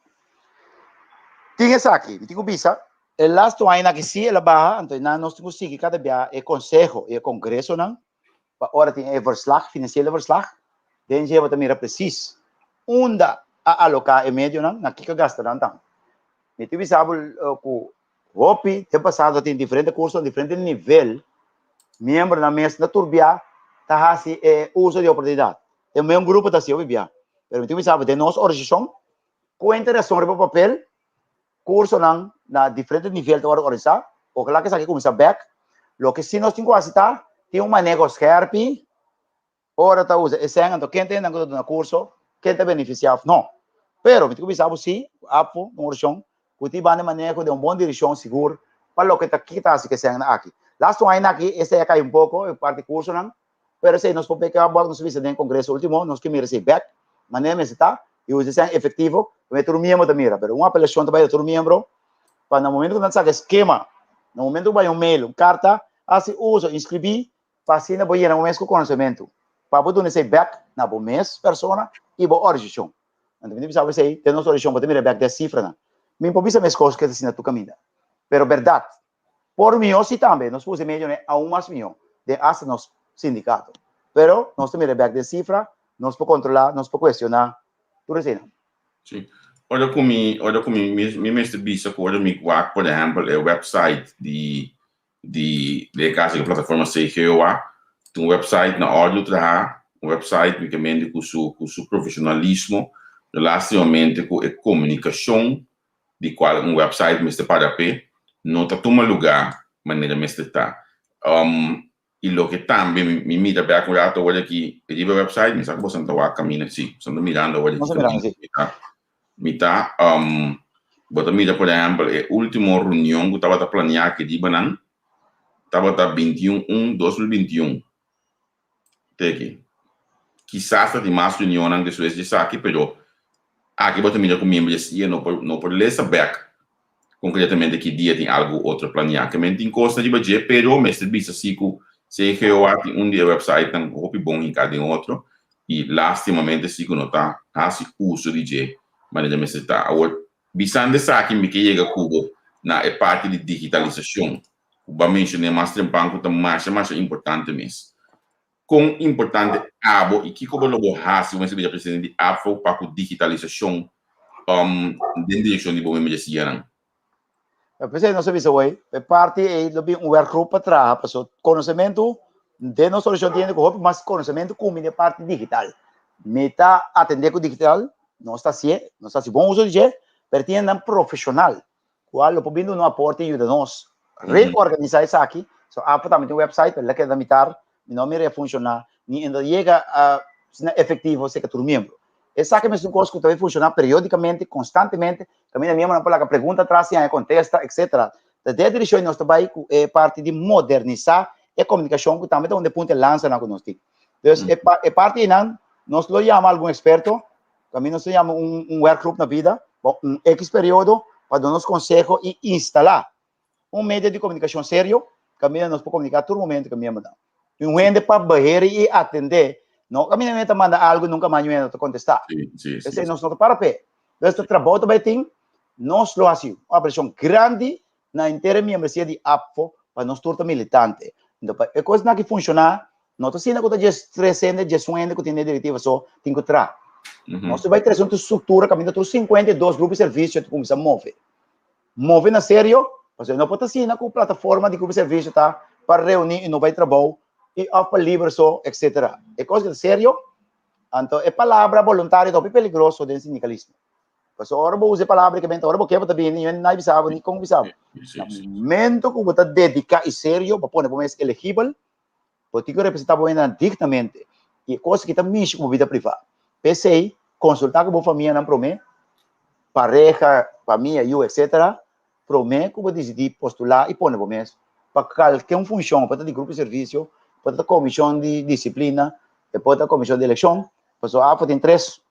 Tin esaki, mi tin ku bisa, e lastu añanan aki si el a baha, anto nan nos tin ku sigui kada bia e konseho i e kongresonan, pa ora tin e verslag, finansiele verslag, den dje bo ta mira presis unda a aloká e medionan, na kiko gasta nan tan. Mi tin bisa bo ku hopi den pasado tin diferente kurso, diferente nivel, miembronan mes na tur bia ta hasi e uso di oportunidat. E meun grupo ta hasi hopi bia. Pero mi tin bisa bo den nos organisashon, kuenta rason riba papel, kursonan na diferente nivel ta wòrdu organisá. Ojalá ku esaki kuminsá bèk. Loke si nos tin ku hasi ta, tin un maneho skèrpi ora ta usa e sèn, anto ken ta hende ku ta duna kurso, ken ta benefisiá òf no. Pero mi tin ku bisa bo si, APFO, un organisashon ku tin banda maneho den un bon direkshon sigur pa loke ta kita hasi ku e sènnan aki. Lastu aña aki esei a kai un poko, e parti kursonan, Pero esei nos por peka abor nos bisa den congreso ultimo, nos ke mira esei bek, manera mester ta, y usa esei efectivo, pasobra tur miembro ta mira, pero un apelacion ta bai na tur miembro, pa na momento ku nan saka e skema, na momento ku bai un mail, un karta, hasi uso, inscribi, pa asina bo yena bo mes ku konosementu, pa bo duna esei bek na bo mes persona y bo organisashon. Anto mi ta bisa bo esei, den nos organisashon bo ta mira bek den sifranan. Mi por bisa meskos ku e ta asina tur kaminda, pero bèrdat, Por mihó si tambe nos puse medionan aun mas mihó den asta nos sindikato. Pero nos ta mira bek den sifra, nos por kontrolá, nos por kuestioná tur eseinan. Sí. Ora ku mi, ora ku mi, mi mester bisa ku ora mi wak por ehèmpel e website di di den e kaso di e plataforma CGOA, ta un website na òrdu traha, un website únikamente ku su ku su profeshonalismo, lastimamente ku e komunikashon di cual un website mester para p'e, no ta tuma lugar manera mester ta. Y loke tambe mi mira bek un rato awor aki riba e website, mi sa cu boso ta wak camina, si, boso ta mirando awor aki camina mi ta, mi ta, bo ta mira por ehempel e ultimo reunion cu tabata planea aki riba nan, tabata 21 un 2021. Teki. Kisas ta tin mas reunionnan despues di esaki, pero aki bo ta mira ku miembresia no por no por lesa bek konkretamente ki dia tin algu otro planeá. Ke men tin kosnan riba dje, pero mester bisa si ku CGOA tin un di e websitenan hopi bon hinká den otro i lastimamente si ku no ta hasi uso di dje manera mester ta. Awor, bisando esaki mi ke yega ku bo na e parti di digitalisashon. Ku bo a menshoné mas trempan ku ta masha masha importante mes. Kon importante abo i kiko bo lo bo hasi bo mester bira presidente di APFO pa ku digitalisashon den direkshon di bo membresíanan? P'esei nos a bisa hoy, p'e parti ei lo bin un werkgroep pa traha pasobra konosementu den nos organisashon tin hende ku hopi mas konosementu ku mi den parti digital. Mi ta atendé ku digital, nos ta hasié, nos ta hasi bon uso di dje, pero tin hendenan profeshonal Cual lo por bin duna un aporte y yuda nos reorganisa esaki. So APFA tambe tin un website, pero el a keda mitar, mi no mira e funciona, ni e no yega a asina efectivo cerca tur miembro. Esaki mester un cos cu ta bay funciona periodicamente, constantemente, caminda miembronan por laga pregunta atras y haña contesta, etcetera. Ta den e direccion nos ta bay cu e parti di modernisa e comunicacion cu tambe ta un di e punto e lansanan cu nos tin. Dus e parti eynan nos lo yama algun experto. Tambe nos ta yama un, un werkgroep na bida pa un X periodo pa duna nos conseho y instala un medio di comunicacion serio caminda nos por comunica tur momento cu miembronan. Un hende pa beheer y atende, no caminda mi ta manda algo y nunca mas un hende no ta contesta. Esey nos no ta para p'e. Entonces e trabou ta bay tin, nos lo haci un apelacion grandi na henter e miembresia di APFO pa nos tur ta militante. Enton pa e cosnan aki funciona, no ta asina cu ta djes tres hende, djes un hende cu tin den directiva so tin cu traha. Nos ta bay trece un structura caminda tur 52 grupo di servicio ta cuminsa move. Move na serio, pasobra no por ta asina cu plataforma di grupo di servicio ta pa reuni y no bay trabou y of pa liber so, etcetera. E cos ta serio, anto e palabra boluntario ta hopi peligroso den sindicalismo. Pasobra ora bo usa e palabra ke benta, ora bo ke bo ta bini, ni nadie bisa bo, ni kon bisa bo. Na momento ku bo ta dediká i serio, bo pone bo mes elegibel, bo tin ku representá bo hendenan dignamente. I e kos aki ta mishi ku bo bida privá. P'esei, konsultá ku bo famianan promé. pareha, famia, yu, etcetera, promé ku bo disidí postulá i pone bo mes pa kalke un funshon, por ta di grupo di servisio, por ta komishon di disiplina, e por ta komishon di elekshon, pasobra AFO tin tres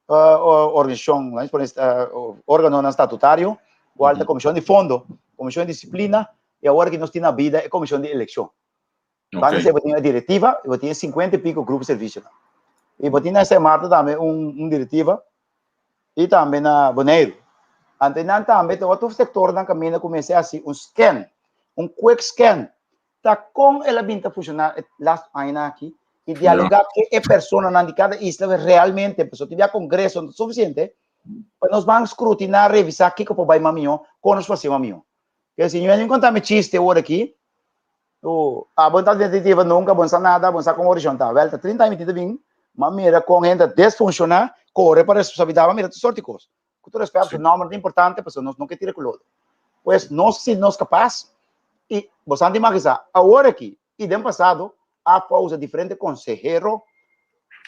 organisashon, lamis pone órganonan statutario, kual ta komishon di fondo, komishon di disiplina i awor ki nos tin na bida e komishon di elekshon. Banda esei bo tin e direktiva i bo tin e sinkuenta i piko grupo di servisionan. I bo tin na Sint Maarten tambe un direktiva i tambe na Boneiru. Anto nan tambe ta otro sektornan kaminda ku mester hasi un scan, un quick scan, ta kon el a bin ta funshoná e lastu añanan aki i dialogá ku e personanan di kada isla realmente, pasobra tin bia kongreso no ta sufisiente pa nos ban skrutiná, revisá kiko por bai mas mihó, kon nos por hasi mas mihó. Ke si mi konta mi chiste awor aki, ku abo no ta detective nunka, bo no sa nada, bo no sa kon orishon ta. Wèl, ta 30 aña mi tin ta bin, m'a mira kon hende ta desfunshoná, kore pa responsabilidat, m'a mira tur sort di kos. Ku tur respèt, su nòmber ta importante, pasobra nos no ke tira ku lodo. Pues, nos sinti nos kapas i bo sa anti magisa, awor aki i den pasado a usa diferente konsehero,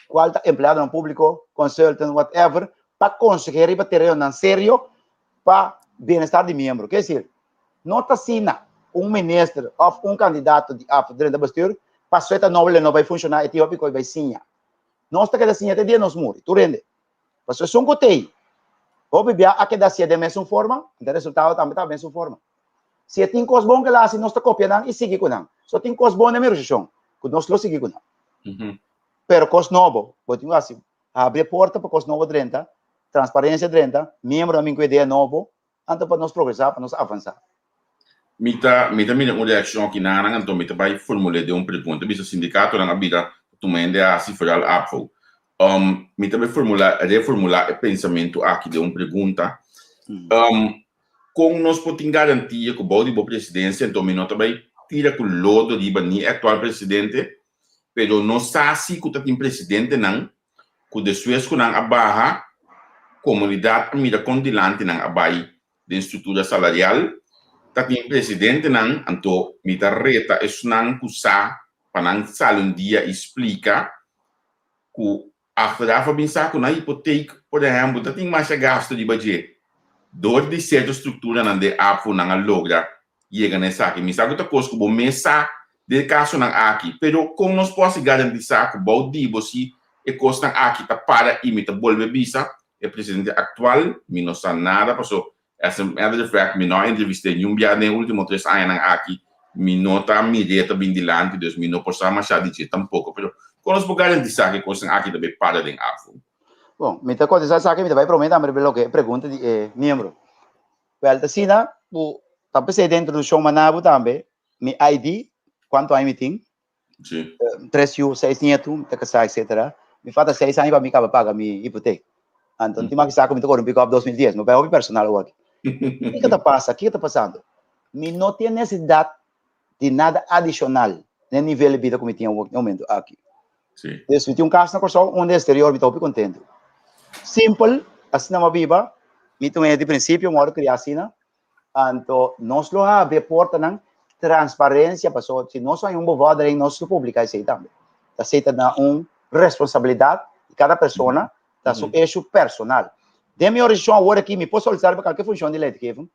kual ta empleadonan públiko, consultant, whatever, pa konseh'é riba terenonan serio pa bienestar di miembro. Ke esir, no ta asina un minister of un kandidato di af drenta bestuur paso e ta nobo no bai funshoná, e tin hopi kos bai siña. Nos ta keda siña te dia nos muri, tur hende. Paso esun ku t'ei, hopi bia a keda hasié den mesun forma, anto e resultado tambe ta mesun forma. Si e tin kos bon ku el a hasi, nos ta kopia nan i sigui ku nan. So tin kos bon den mi organisashon ku nos lo sigui ku nan. Pero kos nobo, bo tin ku hasi Habri e porta pa kos nobo drenta, transparencia drenta, miembronan bin ku idea nobo, anto pa nos progresá, pa nos avansá. Mi ta mi ta mira un reakshon aki nan anto mi ta bai formul'é den un pregunta. Bisa sindikatonan a bira ta tuma hende hasi foral ABVO. Mi ta bai formulá reformulá e pensamentu aki den un pregunta. Kon nos por tin garantia ku bou di bo presidensia anto mi no ta bai tira ku lodo riba ni e aktual presidente Pero nos sa si ku ta tin presidentenan ku despues ku nan a baha, komunidat a mira kon dilanti nan a bai den struktura salarial. Ta tin presidentenan, anto mi ta reta esnan ku sa pa nan sali un dia i splika ku Achteraf a bin sa ku nan hipoteek, por ehèmpel, ta tin masha gastu riba dje. Dor di sierto strukturanan den APFO nan a logra yega na esaki. Mi sa ku ta kos ku bo mes sa den e kasonan aki, pero kon nos por hasi garantisá ku bou di bo si e kosnan aki ta para i mi ta bolbe bisa e presidente aktual mi no sa nada paso As a matter of fact, mi no a entrevist'é niun bia den e último tres añanan aki. Mi no ta mir'é ta bin dilanti, dus mi no por sa mashá di dje tampoko. Pero kon nos por garantisá ku e kosnan aki ta bai para den AFU? Bon, mi ta kontestá esaki, mi ta bai promé tambe riba loke e pregunta di e miembro. Wèl, ta asina ku ta p'esei den introdukshon manabo tambe mi ID, kuantu aña mi tin, Sí. Tres yu, seis nietu, mi ta kasá, etcetera. Mi falta seis aña pa mi kaba paga mi hipotek. Anto, no tin mas kisa ku mi ta kore un pick-up 2010. Mi bai hopi personal awor aki. Kiko ta pasa? Kiko ta pasando? Mi no tin nesesidat di nada adishonal na e nivel di bida ku mi tin awor na e momento aki. Sí. Dus mi tin un kas na Kòrsou, un den exterior, mi ta hopi kontentu. Simpel, asina mi a biba. Mi ta un hende di prinsipio, mi a wòrdu kriá asina. Anto nos lo habri e portanan transparencia paso si nos hay un bevordering nos lo publica esey tambe. Ta esey ta na un responsabilidad di cada persona, ta su issue personal. Den mi organisacion awor aki mi por solicitar pa cualkier funcion di leidingeving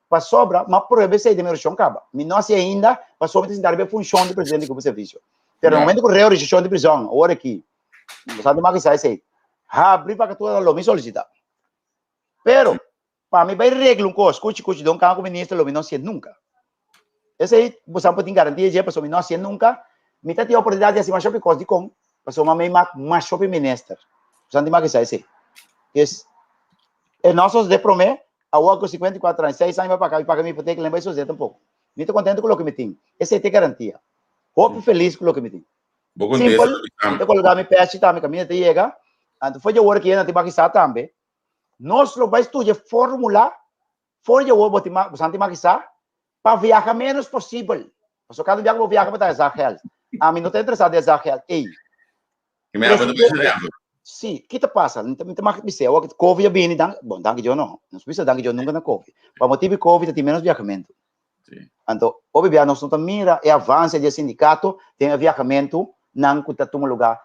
pasobra mi a prueba esey den mi organisacion caba. Mi no haci ainda pasobra mi ta sinta riba e funcion di presidente di grupo di servicio. Pero na momento cu reorganisacion di prison awor aki, bo sa di maki esey, habri vacatura lo mi solicita. Pero Pa mi bai regla un kos, kuchi kuchi don kanga ku minister lo mi no hasié nunka. Esei bosan por tin garantia dje pasobra mi no hasié nunka. Mi ta tin oportunidat di hasi mas hopi kos dikon? Pasobra mi mak mas hopi minister. Bosan tin mak sa esei. Pues e no sosodé promé, awor ku 54 aña, seis aña pa paga mi hipoteka, lo no bai sosodé tampoko. Mi ta kontento ku loke mi tin. Esei ta e garantia. Hopi felis ku loke mi tin. Bo kontesta Simpel, mi ta koloká mi pèchi tambe kaminda ta yega. Anto for dje ora ku yega nan tin mak sa tambe. Nos lo bai studia formula for di awor bo tin bo san tin makisa pa viaha menos posibel. Pasobra kada biaha ku bo viaha bo ta gasta geld. Ami no ta interesa den gasta geld ey. Ki me abo ta bisa den abo? Si, ki ta pasa? Mi ta mak bis'é awor ku covid a bini dan, bon danki Dios no, nos bisa danki Dios nunka na covid. Pa motibu di covid ta tin menos viahamentu. Anto hopi biaha nos no ta mira e avanse di e sindikato den e viahamentu nan ku ta tuma luga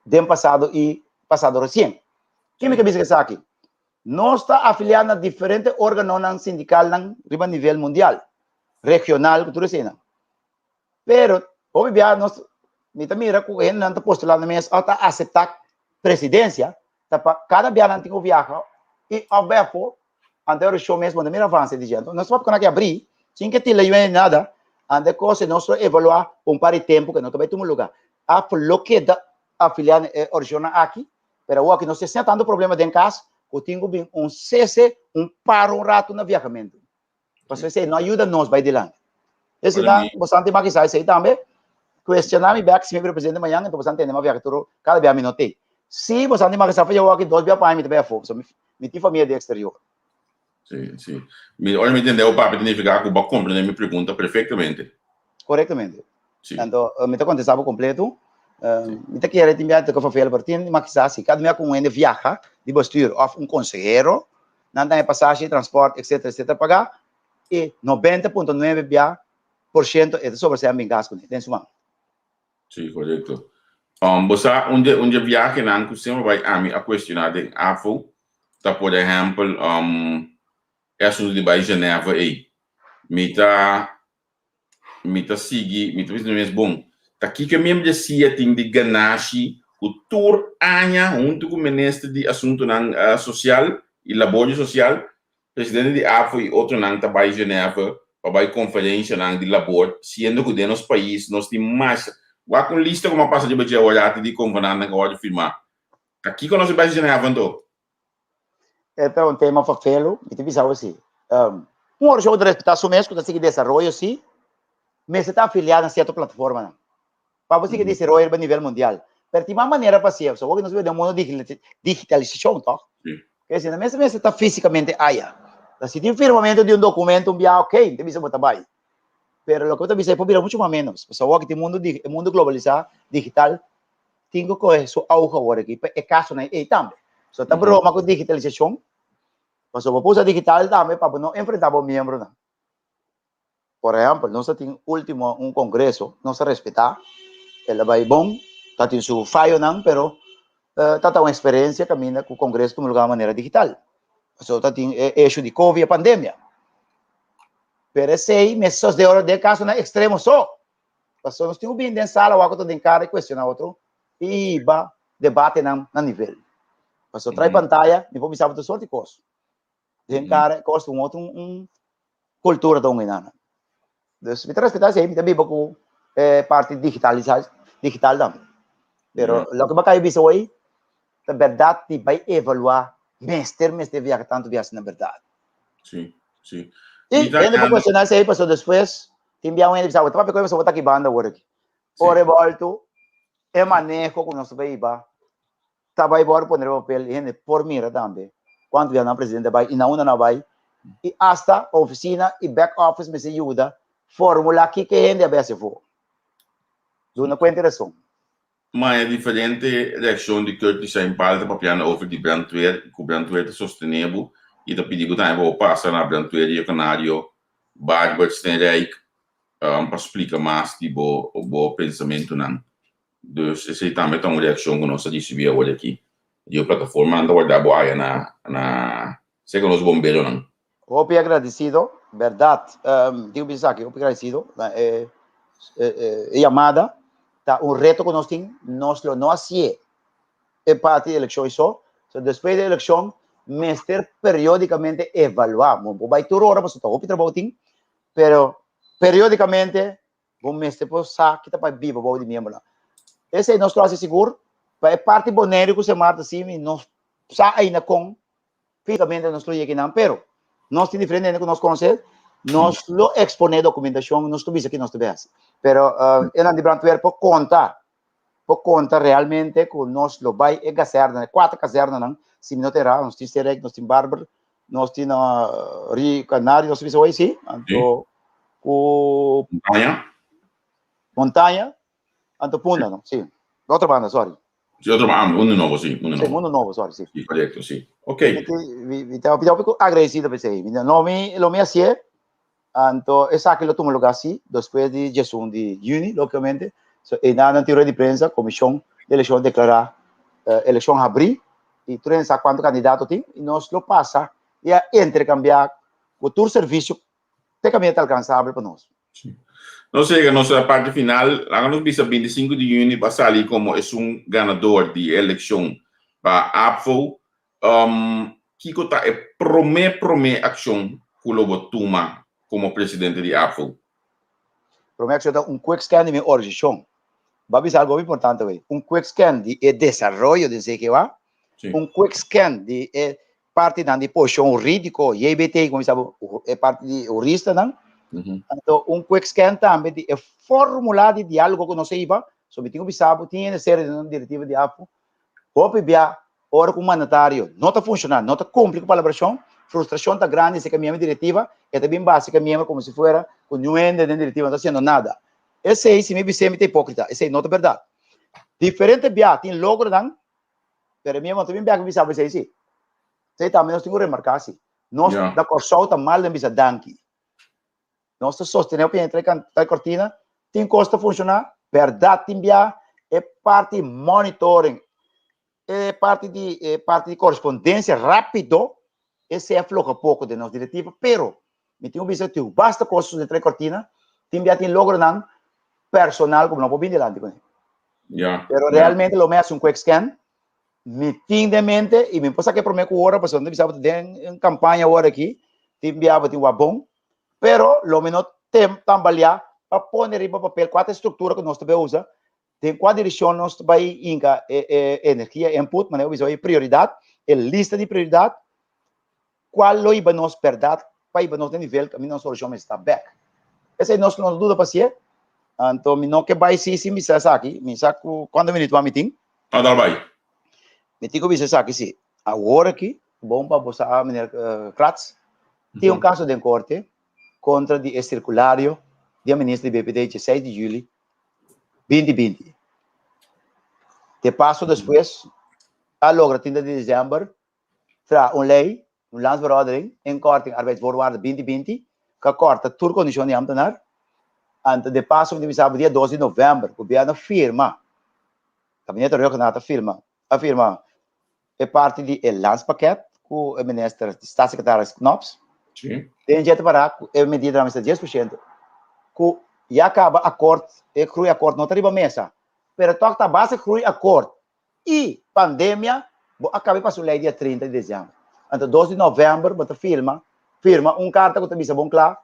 den pasado i pasado resien. Ken mi ke bisa esaki? Nos ta afiliá na diferente órganonan sindikalnan riba nivel mundial, regional ku tur eseinan. Pero hopi bia nos mi ta mira ku hendenan ta postulá nan mes òf ta aseptá presidensia ta pa kada bia nan tin ku viaha i òf bai afó anto e orashon mes bo no mira avanse di dje. Anto nos papia ku nan ke abrí sin ke tila yuende nada anto e kos nos lo evaluá un par di tempu ku no ta bai tuma lugá. Afo lo keda afiliá na e orashonnan aki pero awor aki nos ta sinti tantu problema den kas ku tin ku bin un sese un paro un ratu na viahamentu. Pasobra esei no a yuda nos bai dilanti. Esei ta, bosan tin makisa esei tambe. Cuestiona mi bek si mi bira presidente mañan, enton bosan tende mi a viaha tur kada bia mi no tei. Si bosan tin makisa faya awor aki dos bia pa aña mi ta bai afo, pasobra mi tin famia den exterior. Si, si. Mi, ora mi tende bo papia ta nifica cu bo a comprende mi pregunta perfectamente. Correctamente. Si. Anto, mi ta contesta bo completo. Mi ta kere tin bia ta vervel, pero tin makisa si kada bia cu un hende viaha di bestuur of un consehero, Nan ta haña pasashi, transport, etcetera, etcetera pagá i 90.9 bia por shento e ta sobra sean bin gas kuné den su man. Sí, korekto. Um, bo sa un de un de viahenan ku semper bai ami a kuestioná den AFO ta por ehèmpel um, e asuntu di bai Genève ei. Mi ta Mi ta sigui, mi ta bisa mi mes, Bon, ta kiko e membresia tin di ganashi ku tur aña huntu ku Minister di Asuntunan Sosial i Laborio Sosial, Presidente di AFO i otronan ta bai Genève pa bai konferenshanan di labor, siendo ku den nos pais nos tin masha. Wak un lista ku mi a pasa riba dje aworati di konvenantnan ku a wòrdu firmá. Ta kiko nos a bai Genève anto? E ta un tema fafelo, mi ta bisa bo si. Un organisashon ku ta respetá su mes, ku ta sigui desaroyo si, mester ta afiliá na sierto plataformanan pa bo sigui desaroyo riba nivel mundial. Pero tin mas manera pa hasié, pasobra nos biba den un mundo di digitalisashon, tòg? Ke si no mester mester ta físikamente aya. Ta si tin firmamentu di un dokumento un bia, ok, mi ta bisa bo ta bai. Pero loke bo ta bisa e por bira muchu mas ménos, pasobra awor tin mundu di e mundu globalisá, digital, tin ku kohe su auge awor aki pa e kasonan ei tambe. So ta broma ku digitalisashon, pasobra bo por usa digital tambe pa bo no enfrentá bo miembronan. Por ehèmpel, nos a tin último un kongreso, nos a respetá, el a bai bon, ta tin su fayonan, pero ta ta un eksperensia kaminda ku kongreso tuma lugá manera digital. Pasobra ta tin e eshu di covid, e pandemia. Pero esei mester sosdé ora den kasonan ekstremo so. Pasobra nos tin ku bini den sala wak ku ta den kara i kuestioná otro i hiba debatenan na nivel. Pasobra trai pantaya mi por bisa bo tur sort di kos. Den kara e kos ta un otro un kultura ta un enanan. Dus mi ta respetá esei, mi ta biba ku e parti digitalisa digital tambe. Pero loke bo a kai bisa hoy ta bèrdat di bai evaluá mester mester viaha tantu biaha asina bèrdat. Sí, sí. I hende por kuestioná esei pasobra despues Tin bia un hende bisa, bo ta papia ku mi pasobra bo ta aki banda awor aki. Ora e bolto, e maneho ku nos ta bai hiba ta bai wòrdu pone riba papel i hende por mira tambe kuantu bia nan presidente a bai i na unda nan a bai i asta ofisina i back office mester yuda formula kiko e hende a bai hasi afó. Duna kuenta i rason. Ma e diferente reakshon di Curtis Sainpal ta papiando over di brandweer, ku brandweer ta sostené bo i ta pidi bo tambe pa bo pasa na brandweer Rio Canario, Barbert Steenrijk, pa splika mas di bo bo pensamentunan. Dus esei tambe ta un reakshon ku nos a risibí awor aki di e plataformanan ta warda bo aya na na serka nos bomberonan. Hopi agradecido, berdad. Tin cu bisa esaki, hopi agradecido na e e yamada. Ta un reto cu nos tin, nos lo no hacié e parti di eleccion y so. So despues di eleccion mester periodicamente evalua. Bo por bay tur ora pasobra ta hopi trabou tin, pero periodicamente bo mester por sa ki ta pa biba bou di miembronan. Esey nos lo haci sigur pa e parti Boneiru cu Sint Maarten si mi no sa ainda con Físicamente nos lo yega einan, pero nos tin diferente hende ku nos konosé, nos lo eksponé dokumentashon, nos lo bisa ki nos ta bai hasi. Pero enan di brandweer por konta, por konta realmente ku nos lo bai e kazèrna, e kuater kazèrnanan, si mi no ta erá, nos tin Sterek, nos tin Barber, nos tin Rio Canario, nos ta bisa hoy si, anto ku Montaña. Montaña, anto Punda, no? Si, otro banda, sorry. Sí, otro ah, Mundo Nobo, sí, Mundo Nobo. Sí, Mundo Nobo, sorry, sí. Sí, correcto, sí. Ok. Mi, mi, ta hopi agradecido pa esei. Mi, no mi, lo mi hasié, anto esaki lo tuma lugar sí, despues di diesun di juni, lógicamente. So, einan nan tin rueda di prensa, Comisión de Elección declara eh, elección habrí. i tur hende sa kuantu kandidato tin i nos lo pasa i a interkambiá ku tur servisio te kaminda ta alkansabel pa nos. Nos yega nos parti final. Laga nos bisa 25 di yüni bo a sali komo esun ganador di e elekshon pa ABVO. Kiko ta e promé promé akshon ku lo bo tuma komo presidente di ABVO? Promé akshon ta un quick scan di mi organisashon. Bo a bisa algu hopi importante awey. Un quick scan di e desaroyo den CGA, un quick scan di e partinan di posishon hurídiko, JBT, komo bisa bo, e parti di huristanan. Anto un quick scan tambe di e fórmula di diálogo ku nos a hiba. So mi tin ku bisa bo, tin hende serio den direktiva di ABVO. Hopi bia ora ku un mandatario no ta funshoná, no ta kumpli ku palabrashon, frustrashon ta grandi si ke miembro di direktiva, e ta bin basa ke miembro komo si fuera ku niun hende den direktiva no ta hasiendo nada. Esei si mi bis'é mi ta hipókrita, esei no ta bèrdat. Diferente bia tin logronan, pero e miembro no ta bin bèk pa bisa bo esei si. Esei tambe nos tin ku remarká si. Nos na Kòrsou ta mal den bisa danki. Nos ta sostené opinion di Trai Cortina, tin kos ta funshoná, bèrdat tin bia e parti monitoring, e parti di e parti di korespondensia rápido, esei a floha poko den nos direktiva, pero mi tin ku bisa ku basta kos den Trai Cortina, tin bia tin logronan personal ku bo no por bini dilanti kuné. Pero realmente lo mi hasi un quick scan, Mi tin den mente y mi por saca e prome cu ora pasobra mi bisa bo ta den un campaña awor aki, tin bia bo tin wak bon, pero lo mi no tem tambalea pa pone riba papel cua ta e structura cu nos ta bay usa, den cua direccion nos ta bay hinca e e energia input, manera bo bisa e prioridad, e lista di prioridad, Cual lo hiba nos berdad pa hiba nos den nivel caminda nos solucion mester ta bek. Esey nos no duda pasie. Anto mi no ke bay si sin bisa esaki. Mi sa cu cuanto minuut mas mi tin. A dal bay. Mi tin cu bisa esaki si. Awor aki, bon pa bo sa meneer Kratz, tin un caso den corte contra di e circulario di e minister di BPD dje seis di juli 2020. Te paso despues a logra 30 di december Tra un lei, un landsverordening, inkorting arbeidsvoorwaarden 2020, ku a kòrta tur kondishon di ámtenar. Anto de paso mi ta bisa bo dia 2 di novèmber gobièrnu a firma, Gabinete Rhuggenaath a firma, a firma e parti di e landspakket ku e minister, staatssecretaris Knops. Den dje ta pará ku e medidanan mester 10% ku ya kaba akort, e groeiakkoord no ta riba mesa, pero tòg ta a base groeiakkoord i pandemia, bo a kabe pasa un lei dia 30 di dezèmber. Anto 2 di novèmber bo ta firma, firma un karta ku ta bisa bon kla,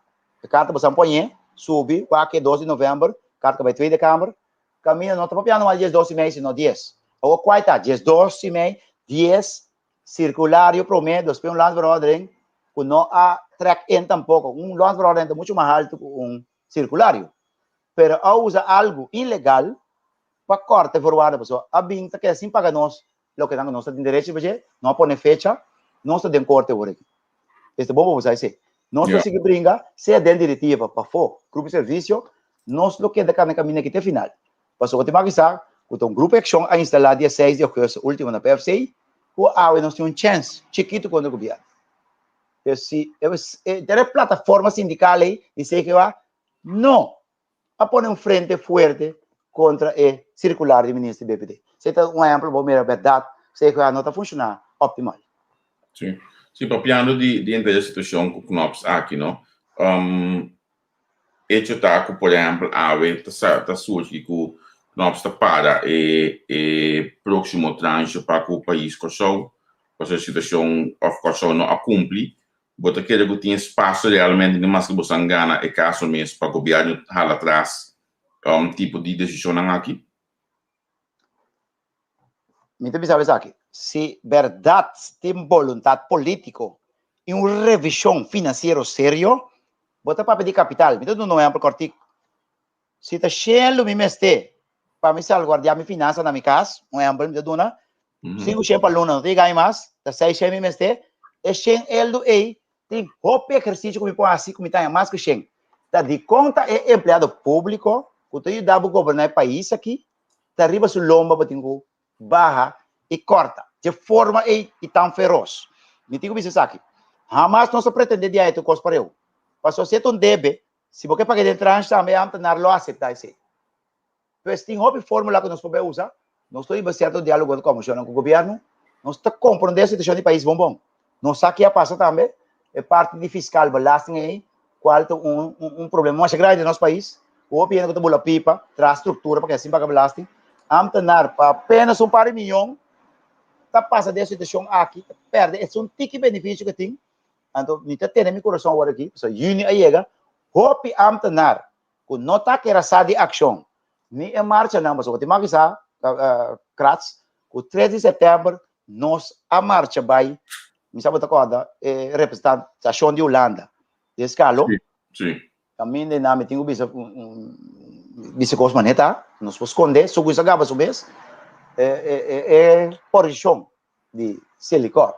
e karta bo sa poñ'é, subi, wak e 2 di novèmber, karta ka bai Tweede Kamer, kaminda no ta papiando mas di dies dos i mei sino dies. Awor kua e ta? Dies dos i mei, dies sirkulario promé, despues un landsverordening ku no a trèk in tampoko. Un landsverordening ta muchu mas haltu ku un sirkulario. Pero a usa algu ilegal pa kòrta e voorwaarden pasobra a bin ta keda sin paga nos loke nan ku nos ta tin derecho riba dje, no a pone fecha, nos ta den korte awor aki. Es ta bon pa bo sa esei. Nos lo sigui bringa, sea den direktiva, pafó, grupo di servisio, nos lo keda kana kaminda aki te final. Pasobra bo tin maki sa ku ta un grupo di akshon a instalá dia seis di ougùstùs último na PFC, ku awe nos tin un chèns chikitu kontra gobièrnu. Pero si e plataforma sindikal ei di CGA no a pone un frente fuerte kontra e sirkular di minister di BPD. Esei ta un ehempel bo mira bèrdat CGA no ta funshoná optimal. Sí, sí, papiando di di henter e situashon ku Knops aki no, echo ta ku por ehempel awe ta sa ta surgi ku Knops ta para e e próksimo tranche pa ku pais Kòrsou, pasobra e situashon òf Kòrsou no a kumpli. Bo ta kere ku tin espasio realmente ni maske bo san gana e kaso mes pa gobièrnu hala atras tipo di desishonnan aki? Mi ta bisa bo esaki, si bèrdat tin boluntat polítiko i un revishon finansiero serio, bo ta papia di kapital. Mi ta duna un ehèmpel kòrtiku. Si ta shelu mi mester pa mi salguardiá mi finansa na mi kas, un ehèmpel mi ta duna, 5 shen pa luna no ta yega mi mas, ta 6 shen mi mester, e shen eldu ei tin hopi ehersisio ku mi por hasi ku mi ta haña mas ku shen. Ta dikon ta e empleado públiko ku ta yuda bo goberná e pais aki ta riba su lomba bo tin ku baha i kòrta dje forma ei i tan feros. Mi tin ku bisa esaki, hamas nos a pretendé di haña tur kos pareu. Pasobra si e ta un debe, si bo ke paga den tranche tambe e ámtenar lo aseptá esei. Pues tin hopi fórmula ku nos por bai usa. Nos lo hiba sierto diálogo di komishonnan ku gobièrnu. Nos ta komprondé e situashon di pais bon bon. Nos sa ki a pasa tambe, e parti di fiskal belasting ei, kual ta un un problema masha grandi den nos pais, ku hopi hende ku ta bula pipa, traha struktura pa keda sin paga belasting. Ámtenar pa apenas un par di miyon ta pasa den e situashon aki, ta pèrdè esun tiki benefisio ku tin. Anto mi ta tene mi kurason awor aki, pasobra yüni a yega, hopi ámtenar ku no ta kera sa di akshon ni e marchanan, pasobra bo tin mas bisa Krats ku 3 di sèptèmber nos a marcha bai, mi sa bo ta kòrda e representashon di Hulanda den Skalo. Sí. Kaminda einan mi tin ku bisa bisa kos manera ta, nos por skonde, su kusa gaba su mes e e posishon di Selikor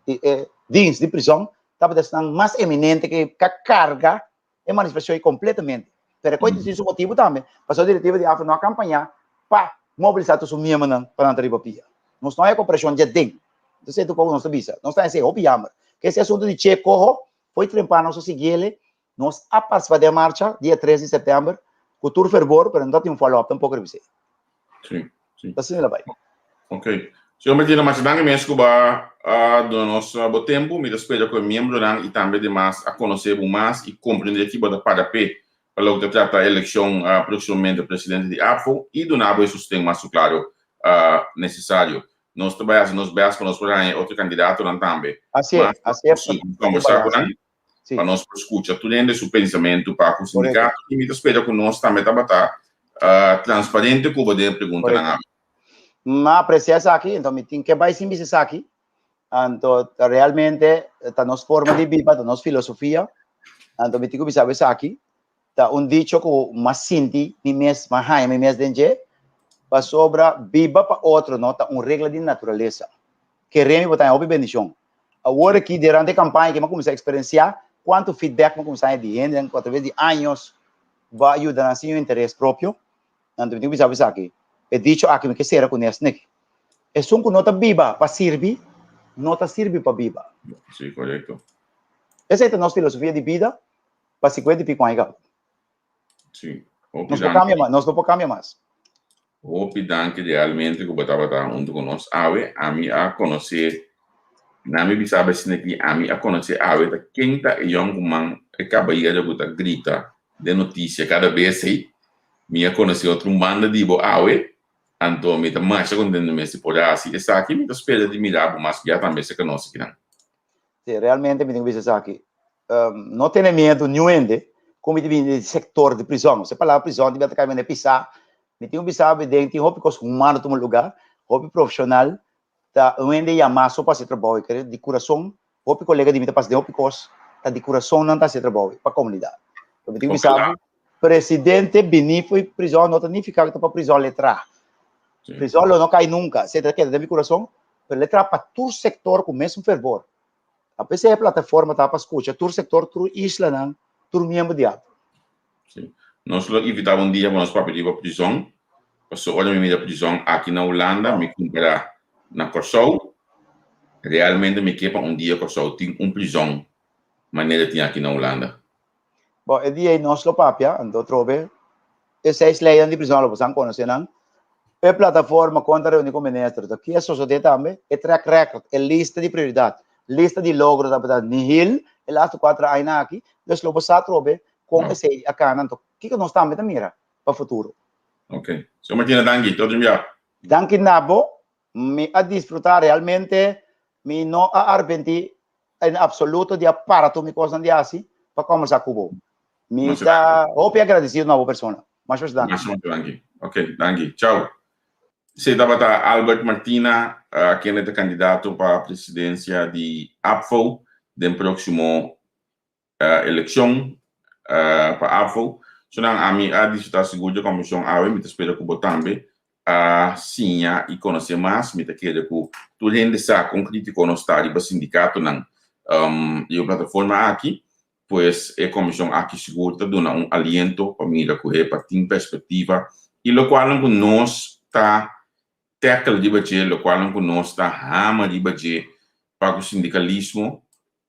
i e dienst di prison tabata esnan mas eminente ke ka karga e manifestashon ei kompletamente. Pero e kos tin su motibu tambe, pasobra direktiva di AFA no a kampañá pa mobilisá tur su miembronan pa nan ta riba pia. Nos no haya koperashon dje den. Entonces e ta ku nos ta bisa. Nos ta hasi hopi yamber. Ke ese asuntu di Che Koho foi trempa nos a siguiele, nos a partisipá den e marcha dia 3 di sèptèmber ku tur fervor, pero no ta tin un follow up tampoko riba esei. Sí, sí. Ta asina la bai. Ok. Señor Martina, masha danki mes ku bo a duna nos bo tempu. Mi ta spera ku e miembronan i tambe demas a konosé bo mas i komprendé ki bo ta para p'e pa loke ta trata elekshon próksimamente presidente di APFO i duna bo e sosten mas ku klaro nesesario. Nos ta bai hasi nos bèst pa nos por haña e otro kandidatonan tambe. Así es, así es. Kombersá ku nan pa nos por skucha tur hende su pensamentu pa ku sindikato i mi ta spera ku nos tambe tabata transparente ku bo den e preguntanan awe. Mi a apresia esaki, enton mi tin ke bai sin bisa esaki. Anto realmente ta nos forma di biba, ta nos filosofia. Anto mi tin ku bisa bo esaki. Ta un dicho ku mi a sinti mi mes, mi a haña mi mes den dje, pasobra biba pa otro no ta un regla di naturalesa. Kere mi bo ta haña hopi bendishon. Awor aki durante e kampaña aki mi a kuminsá eksperensiá kuantu feedback mi a kuminsá haña di hendenan ku atraves di años bo a yuda nan sin un interes propio. Anto mi tin ku bisa bo esaki, e dicho aki mi ke sera ku nes nek. Esun ku no ta biba pa sirbi, no ta sirbi pa biba. Sí, korekto. Esei ta nos filosofia di bida pa 50 i pico aña kaba. Sí. Hopi Nos por cambia mas, nos no por cambia mas. Hopi danki realmente ku bo tabata huntu ku nos awe. Ami a konosé, na mi bisa asina aki, ami a konosé awe ta ken ta e yònkuman, e kabayero ku ta grita den notisia kada bes ei. Mi a konosé otro un banda di bo awe, anto mi ta masha kontento mes di por a hasi esaki. Mi ta spera di mira bo mas bia tambe serka nos akinan. Sí, realmente mi tin ku bisa esaki. No tene miedu niun hende ku mi ta bini di sektor di prizòn. Se palabra prizòn ta kai manera pisá. Mi tin ku bisa bo den tin hopi kos humano tuma lugá, hopi profeshonal ta un hende yamá so pa hasi trabou. E kere di kurason, hopi kolega di mi ta pasa den hopi kos, ta di kurason nan ta hasi e trabou pa komunidat. Mi tin ku bisa bo, presidente bini for prizòn no ta nifiká ku ta pa prizòn lo e traha. Prizòn lo no kai nunka, esei ta keda den mi kurason, pero lo e traha pa tur sektor ku mesun fervor. A pesar e plataforma ta pa scucha tur sector, tur islanan, tur miembro di APFO. Sí. Nos lo invita un dia pa nos papia riba prizon, pasobra ora mi mira prizon aki na Hulanda, mi kumpara na Kòrsou, realmente mi ke pa un dia Kòrsou tin un prizon manera tin aki na Hulanda. Bon, e dia ei nos lo papia, anto trobe e seis leinan di prizon lo bosan konosé nan. E plataforma kon ta reuni ku minister, ta ki a sosodé tambe, e track record, e lista di prioridat, lista di logro tabata nihil e lastu kuater aña aki, dus lo bo sa trobe kon esei a kana, anto kiko nos tambe ta mira pa futuro. Ok. Señor Martina danki, tot un bia. Danki na bo, mi a disfruta realmente, mi no a arpenti en absoluto di a para tur mi kosnan di hasi pa kombersá ku bo. Mi ta hopi agradesido na bo persona. Masha masha danki. Masha masha danki. Ok, danki. Chao. Esei tabata Albert Martina, kende ta kandidato pa presidensia di APFO den próksimo elekshon pa APFO. Sonan ami a disfrutá sigur dje kombersashon awe. Mi ta spera ku bo tambe a siña i konosé mas. Mi ta kere ku tur hende sa kon krítiko nos ta riba sindikatonan riba plataforma aki. Pues e komishon aki sigur ta duna un aliento pa mira ku he pa tin perspektiva i lokualnan ku nos ta tackle riba dje, lokualnan ku nos ta hama riba dje pa ku sindikalismo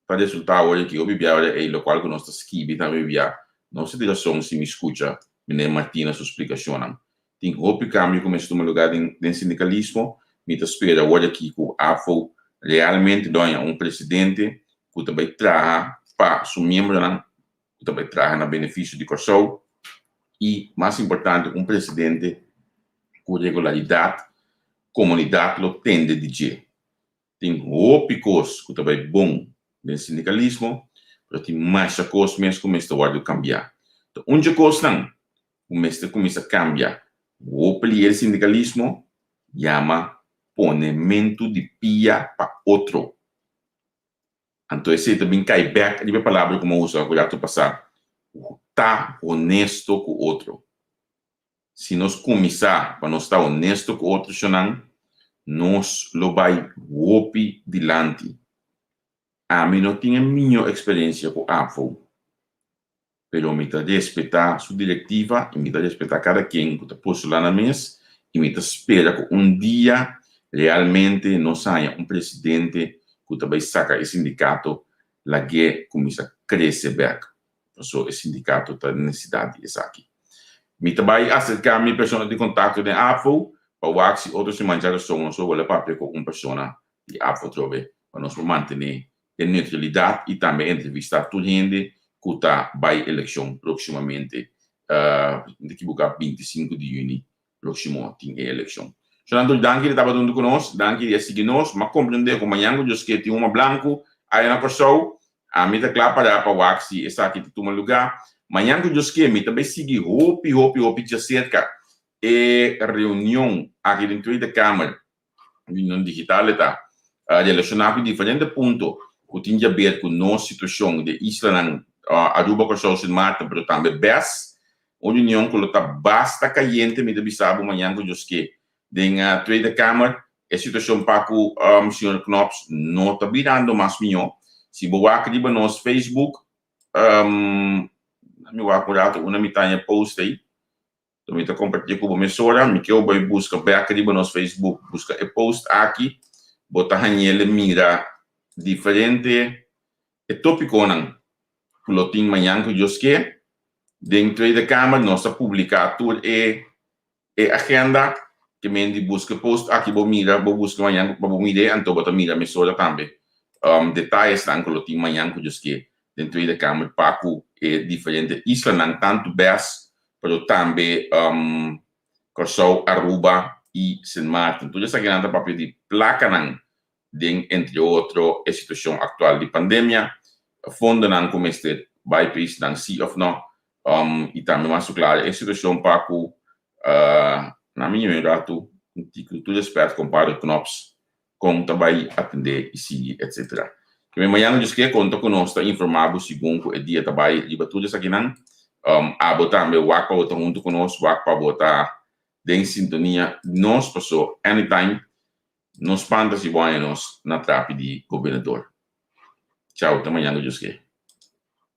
ta resultá awor aki hopi bia ora ei lokual ku nos ta skibi tambe bia nos ta tin rason si mi skucha Meneer Martina su splikashonnan. Tin hopi kambio ku mester tuma lugá den sindikalismo. Mi ta spera awor aki ku AFO realmente lo haña un presidente ku ta bai traha pa su miembronan, ku ta bai traha na benefisio di Kòrsou i mas importante un presidente ku regularidat komunidat lo tende di dje. Tin hopi kos ku ta bai bon den sindikalismo, pero tin masha kos mes ku mester wòrdu kambiá. Ta un dje kosnan ku mester kuminsá kambia hopi lier sindikalismo yama ponementu di pia pa otro. Anto esei ta bin kai bèk riba e palabra ku mi a usa ku ratu pasá, ta honesto ku otro. Si nos kuminsá pa nos ta honesto ku otronan, nos lo bai hopi dilanti. Ami no tin e mihó eksperensia ku APFO, pero mi ta respetá su direktiva i mi ta respetá kada ken ku ta postulá nan mes i mi ta spera ku un dia realmente nos haña un presidente ku ta bai saka e sindikato lag'é kuminsá krese bèk. Paso e sindikato ta nesesidat di esaki. Mi ta bai aserká mi persona di kontakto den APFO pa wak si otro siman djarason nos lo wòrdu papia ku un persona di APFO atrobe pa nos por mantené e neutralidat i tambe entrevistá tur hende ku ta bai elekshon próksimamente. Mi ta kibuká 25 di yüni próksimo tin e elekshon. Shonnan tur danki di tabata huntu ku nos, danki di a sigui nos. M'a komprendé ku mañan ku Dios ke tin huma blanku aya na Kòrsou. Ami ta kla pará pa wak si esaki ta tuma lugá. Mañan ku Dios ke mi ta bai sigui hopi hopi hopi djaserka e reunion aki den Tweede Kamer. Reunion digital e ta relashoná ku diferente punto ku tin djaber ku nos situashon den islanan Aruba, Kòrsou, Sint Maarten pero tambe bes. Un reunion ku lo ta basta kayente mi ta bisa bo mañan ku Dios ke den Tweede Kamer. E situashon pa ku señor Knops no ta birando mas mihó. Si bo wak riba nos Facebook, mi wak un rato una mi ta haña post ei. Enton mi ta compartié cu bo mesora. Mi ke bo bai busca bek riba nos Facebook, busca e post aki, bo ta hañele mira diferente e topiconan cu lo tin mañan cu Dios ke. Den Tweede Kamer nos ta publica tur e e agenda ke men di busca e post aki bo mira, bo busca mañan pa bo mir'é, anto bo ta mira mesora tambe detayesnan cu lo tin mañan cu Dios ke den Tweede Kamer pa cu e diferente islanan tantu bes pero tambe Kòrsou, Aruba i Sint Maarten. Tur esakinan ta papia di plakanan den entre otro e situashon aktual di pandemia, fondonan ku mester bai paisnan si òf nò, i tambe mas ku klaro e situashon pa ku na mi un ratu ku tur rèspèt kompadre Knops kon ta bai atendé i sigui etcetera. Ke men mañana Dios ke konta ku nos ta informá bo segun ku e dia ta bai riba tur esakinan. Abo tambe wak pa bo ta huntu ku nos, wak pa bo ta den sintonia di nos paso anytime no spanta si bo haña nos na trapi di gobernador. Chao, te mañana Dios ke.